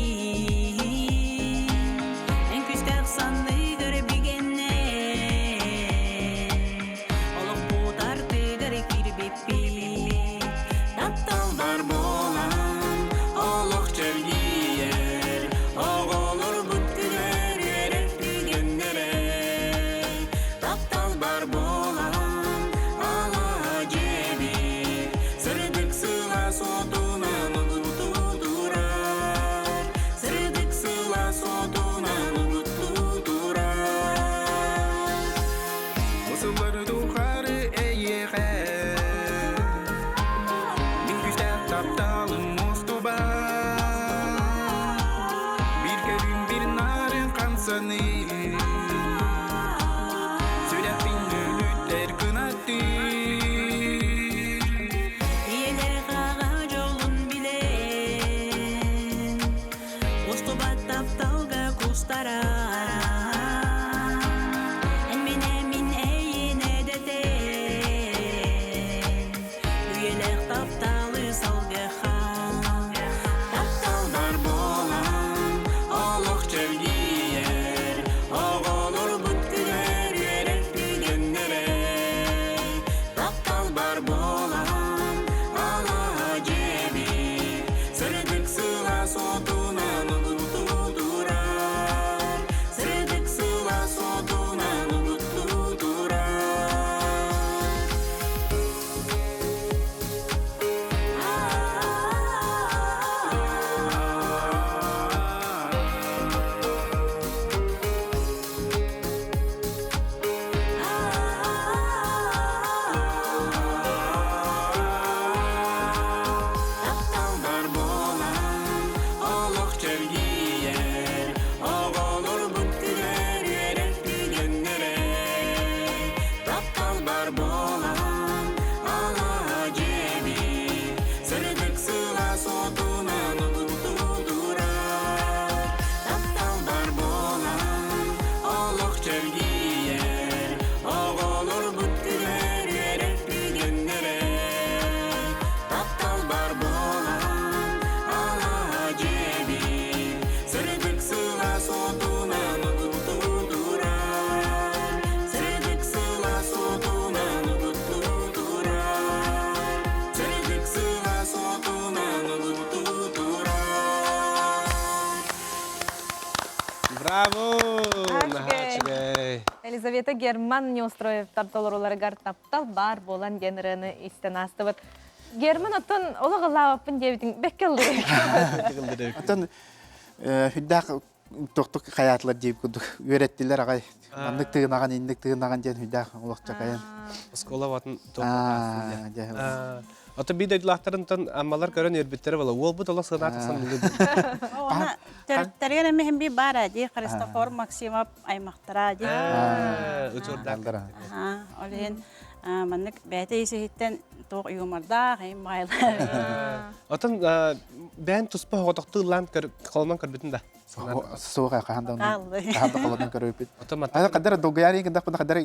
Эн күүстээх санныгар бигэннэ Олохпут артыгар киирбиппит Тапталбар буолан олох чэлгийэр Оҕолорбут күлэр үөрэр түгэннэрэ Тапталбар буолан алаа дьиэбит Сырдык сылаас уотунан угуттуу турар Сырдык сылаас уотунан угуттуу турар Усуллар тухары эйиэхэ Мин күүстээх тапталым мустубат Биир көрүҥ бир нарын хамсаныы Сүрэхпин өлүттэр кынаттыыр Ийэлээх аҕа дьолун билэн Устубат тапталга кустара Эн минэ мин эйиэнэ дэтэн Үйэлээх тапталы салгыха Тапталдар буолан олох чэлгийэр Оҕолорбут күлэр үөрэр түгэннэрэ Тапталбар буолан алаа дьиэбит Сырдык сылаас уотунан угуттуу турар Сырдык сылаас уотунан угуттуу турар Тапталдар буолан олох чэлгийэр Оҕолорбут күлэр үөрэр түгэннэрэ Тапталбар буолан алаа дьиэбит Сырдык сылаас уотунан угуттуу турар Тапталбар буолан олох чэлгийэр Оҕолорбут күлэр үөрэр түгэннэрэ Тапталбар буолан алаа дьиэбит Сырдык сылаас уотунан угуттуу турар Сырдык сылаас уотунан угуттуу турар Сырдык сылаас уотунан угуттуу турар Браво! Наһаа үчүгэй. Елизавета Герман Неустроевтар толоруларыгар таптал баар буолан диэн ырыаны истэн аастыбыт. Герман оттон олох ыллаабаппын диэбитиҥ бэккэ ыллыыр. Оттон хүндээх тохтук хайаатылар диэбит курдук үөрэттилэр аҕай. Маннык тыынаҕын, инник тыынаҕын диэн хүндээх олох чакайан. Оскуола батын. Ото биир дойдулаахтарынтан аммалар көрөн үөрбүттэрэ буола. Уолбут олох сыанаата санылыы. Она төрүттэригэр эмиһин би баар дии Христофор Максимов аймахтара дии. Учурдаах. Ол иһин маннык бэйэтэ исиһиттэн туох юмордаах, эйим баайлар. Отон бэйэн туспа оҕотохтуу ыллаан холонон көрбүтүн да. Суох хаһан да хаһан да холонон көрбүт. Аны кадара долгуйаар гындахпына кадара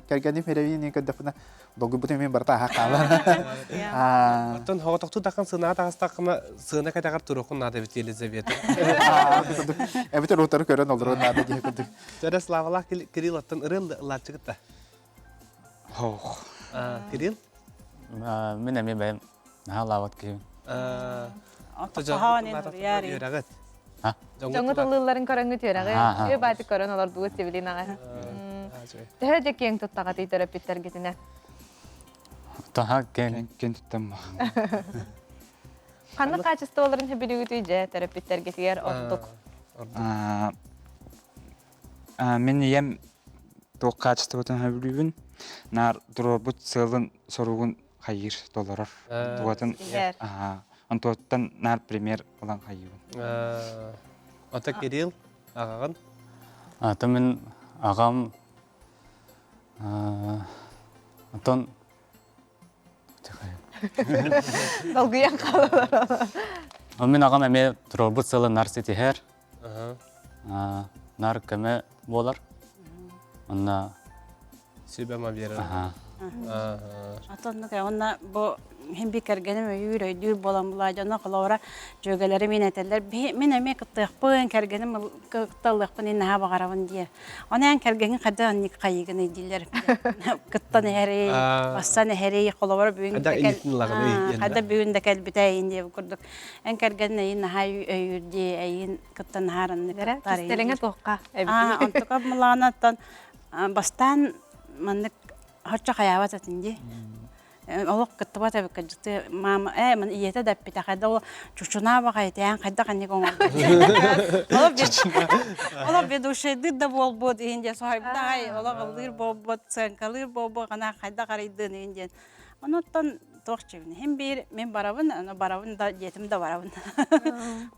кэргэним херевин көрдөхпүнэ долгуйбутум мен барыта аха хаалар. Оттон хоҕотохтуу таххан сыанаҕа таҕыстаххына сыана кэтэҕэр туруоххун наада эбит Елизавета. Эбитер утары көрөн олорон наада диye курдук. Төрө Славалаах Кирилл оттон ырыа ылааччыгыт да? Ох. Кирилл? Мин эмиэ бэйэм наһаа лаабат киһибин. Үөрэҕит. Дьоҥҥут ыллыылларын көрөҥҥүт үөрэҕи үө баатык көрөн олордугут сибилинаҕа. Төһө дьэ киэҥ туттаҕатый төрөппүттэргитинэ? Таһа киэҥ. Киэн туттам. Ханнык хаачыстыбаларын сөбүлүүгүтүй дьэ төрөппүттэргитигэр ордук? Мин ийэм туох хаачыстыбатын сөбүлүүбүн. Наар туруорбут сыалын соругун хайыыр, толорор. Тугатын онтуоттан наар пример ылан хайыыбын. Ата Кирилл, аҕаҕын? Ата мин аҕам онтон Долгуйан хаалалар. Мин аҕам эмиэ туруорбут сыалын нар ситиһэр. Нар көмө буолар. Онно Сүбэм биэрэр. Атоннук онно бу хин би кэргэним өйүүр өйдүүр буолан булаа дьоно холобура дьүөгэлэрим мин этэллэр мин эмиэ кыттыахпын кэргэним кытталлыахпын наһаа баҕарабын диир Оны эн кэргэҥҥин хайдах анник хайыгыный дииллэр. Кыттан эһэрий, бассан эһэрий, холобура бүгүн да хайда бүгүн да кэлбитэ эйин диэбит курдук. Эн кэргэнин эйин наһаа өйүүр дии, эйин кыттан наһаар кыттар. Кистэлэҥэ туохха эбит. Онтука мылаанаттан бастаан маннык Хачча хайаабат этин дии. Олох кыттыбат эбиккэ дьыты мама ээ ман ийэтэ да эппитэ хайда ол чучунаа баҕайы хайдах анник оҥорбут. Олох ведущайдыыр да буолбут иһин диэн соһуйбута олох ыллыыр буолбут сыаҥкалыыр буолбут хана хайдах арыйдыын иһин диэн. Онуттан туох чибин хим биир мин барабын аны барабын да диэтим да барабын.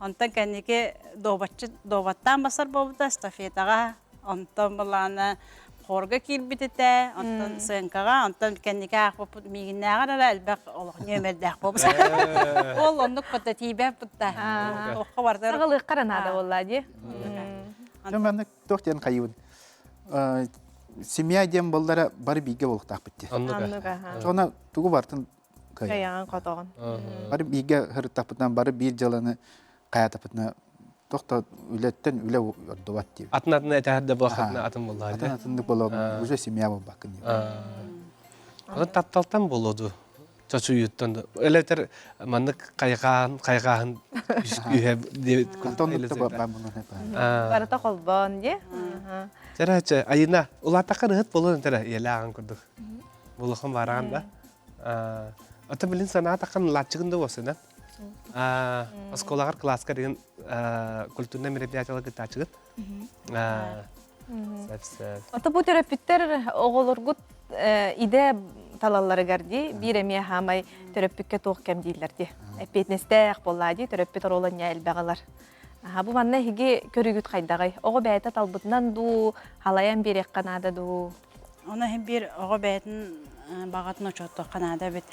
Онтон кэнники дуобатчы дуобаттаан басар буолбута эстафетаҕа онтон былаана хорга киирбит этэ, онтон сыаҥкаҕа, онтон кэнники аахпыппыт миигиннээҕэр эрэ элбэх олох нүөмэрдээх буолбут. Ол оннук пытта тиийбэт пытта. Туохха бардар. Саҕалыахха наада буолла дии. Дьон маннык туох диэн хайыбын. Семья диэн боллара бары бииргэ буолуохтаахпыт дии. Оннук. Сона тугу бартын кыайаҕын хотоҕун. Бары бииргэ һырыттахпытынан бары биир дьыаланы хайаатахпытына туох да үлэттэн үлэ ордубат диэбит. Атын атын этэһэр да буолаххытына атын буоллаҕа. Атын атыннык буолуо уже семья буолбаккын диэбит. Атын тапталтан буолуо дуу? Чочуйуттан да. Элэтер маннык хайҕаан, хайҕааһын үһэ диэбит. Барыта холбоон дии. Чэрэ айына улаатахха ыһыт буолуон тэрэ ийэлээҕин курдук. Булахан бараан да. Ата билин санаатаххан лааччыгын да уосынан. Оскуолаҕар кылааска деген культурнай мероприятиялар кыттааччыгыт. Ото бу төрөппүттэр оҕолоргут идэ талалларыгар дии биир эмиэ хаамай төрөппүккэ туох кэм дииллэр дии. Эппиэтинэстээх буоллаа дии төрөппүт оруола ньаа элбэх ылар. Бу манна эһиги көрүүгүт хайдаҕый? Оҕо бэйэтэ талбытынан дуу, халайан биэриэххэ наада дуу? Оны иһин биир оҕо бэйэтин баҕатын учуоттуохха наада эбит.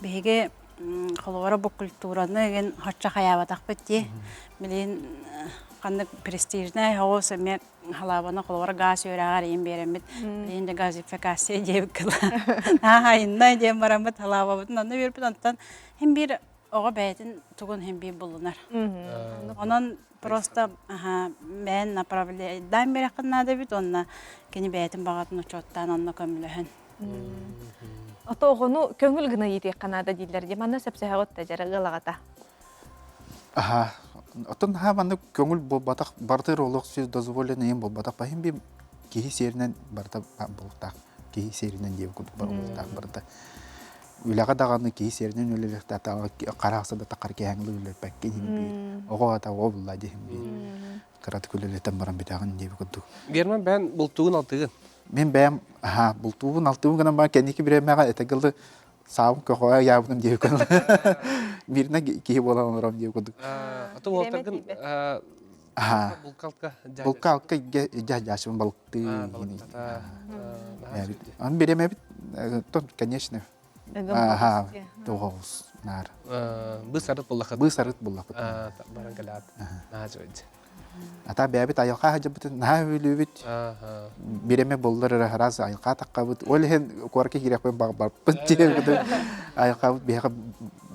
Биһиги холобура бу культураны игин хачча хайаабатахпыт дии. Билигин ханнык престижнэй оҕус эмиэ халаабаны холобура газ үөрэҕэр иин биэрэммит. Билигин де газификация диэбит Наһаа диэн бараммыт халаабабытын онно биэрбит. Онтон хим биир оҕо бэйэтин тугун хим биир булунар. Онон просто бэйэн направляйдаан биэрэххин наада эбит уонна кини бэйэтин баҕатын учуоттаан онно көмөлөһөн. Ото оҕону көҥүл гына иитиэххэ наада дииллэр дии. Манна сөпсөһөҕүт да дьара ыал аҕата. Аха. Оттон ха маннык көҥүл буолбатах барытыр олох сир дозволенный им буолбатах баһын би киһи сиэринэн барыта буолуохтаах. Киһи сиэринэн диэбит курдук буолуохтаах барыта. Үлэҕэ даҕаны киһи сиэринэн үлэлиэхтээх хараахса да тахар киһэҥли үлэлэппэккин иһин биир. Оҕо аата оҕо булла диэһин биир. Кыратык үлэлэтэн баран бүтэҕин диэбит курдук. Герман бэйэн бултуугун алтыгын? Мин бэйэм аха бултуубун алтыыбын гынан баран кэнники бириэмэҕэ этэ гылы. Саабын көҕө яабытым диэбит курдук. Мирнэ киһи буолан олором диэбит курдук. Аты уолтаргын булкалка Булкалка дьаһдьаачыбын балыктыы. Аны биремэбит, конечно. Аха, тоҕоҕус наар. Бысарыт буллахыт. Бысарыт буллахыт. Баран кэлээт. Наһаа дьойд. Ата бэйэбит айылҕа сылдьыбытын наһаа үһүлүүбүт. Бирэме буллар эрэ араас айылҕа таххабыт. Ол иһин куоракка киириэхпин баҕарбаппын диэбит. Айылҕабыт биһиэхэ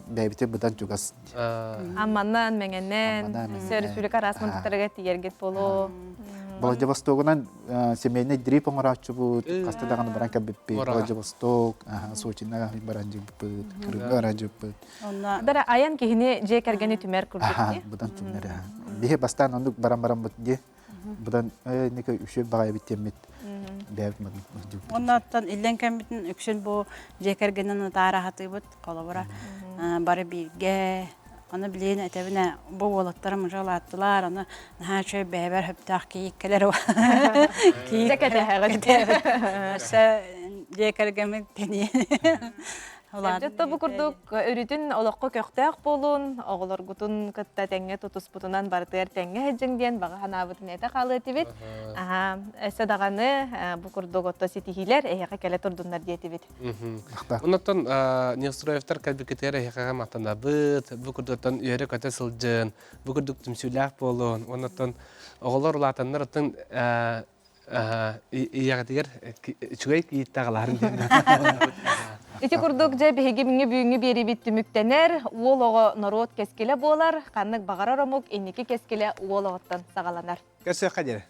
бэйэбитин быдан чугас. Амманан, Мэҥэнэн, республика араас муннуктарыгар тиийэргит буолуо. Владивостогунан семейный дрип оҥорооччубут, хаста даҕаны баран кэлбиппит. Владивосток, Сочина баран дьыбыппыт, Крымга баран дьыбыппыт. Бара айан киһини дьиэ кэргэни түмэр курдук дии. Быдан түмэр. Биһи бастаан оннук баран бараммыт дии. Быдан ника үчүгэй баҕайы эбит диэммит бэйэбит Оннооттон иллэн кэммитин үксүн бу дьиэ кэргэнин атаара хатыыбыт холобура бары бииргэ аны билиэн этэбинэ бу уолаттарым уже улааттылар аны наһаа үчүгэй бэйэбэр сөптөөх кийиик кэлэр кийиик кэтэһэҕит өссө дьиэ кэргэммит тэниэ Дьэ бу курдук өрүтүн олоххо көхтөөх буолун, оҕолоргутун кытта тэҥҥэ тутуспутунан барытыгар тэҥҥэ сылдьыҥ диэн баҕа санаабытын этэ хаалыа этибит. Аһа, өссө даҕаны бу курдук отто ситиһиилэр эһиэхэ кэлэ турдуннар диэтибит. Оннуттан Неустроевтар кэлбиккитигэр эһиэхэ махтанабыт, бу курдуктан үөрэ-көтө сылдьын, бу курдук түмсүүлээх буолун, оннуттан оҕолор улаатаннар оттон ийэҕитигэр үчүгэй кийииттэҕалаарын диэн. Ити курдук дьэ биһиги бүгүҥҥү бүгүҥҥү биэриибит түмүктэнэр. Уол оҕо норуот кэскилэ буолар. Ханнык баҕарар омук инники кэскилэ уол оҕоттон саҕаланар. Көрсүөххэ диэри.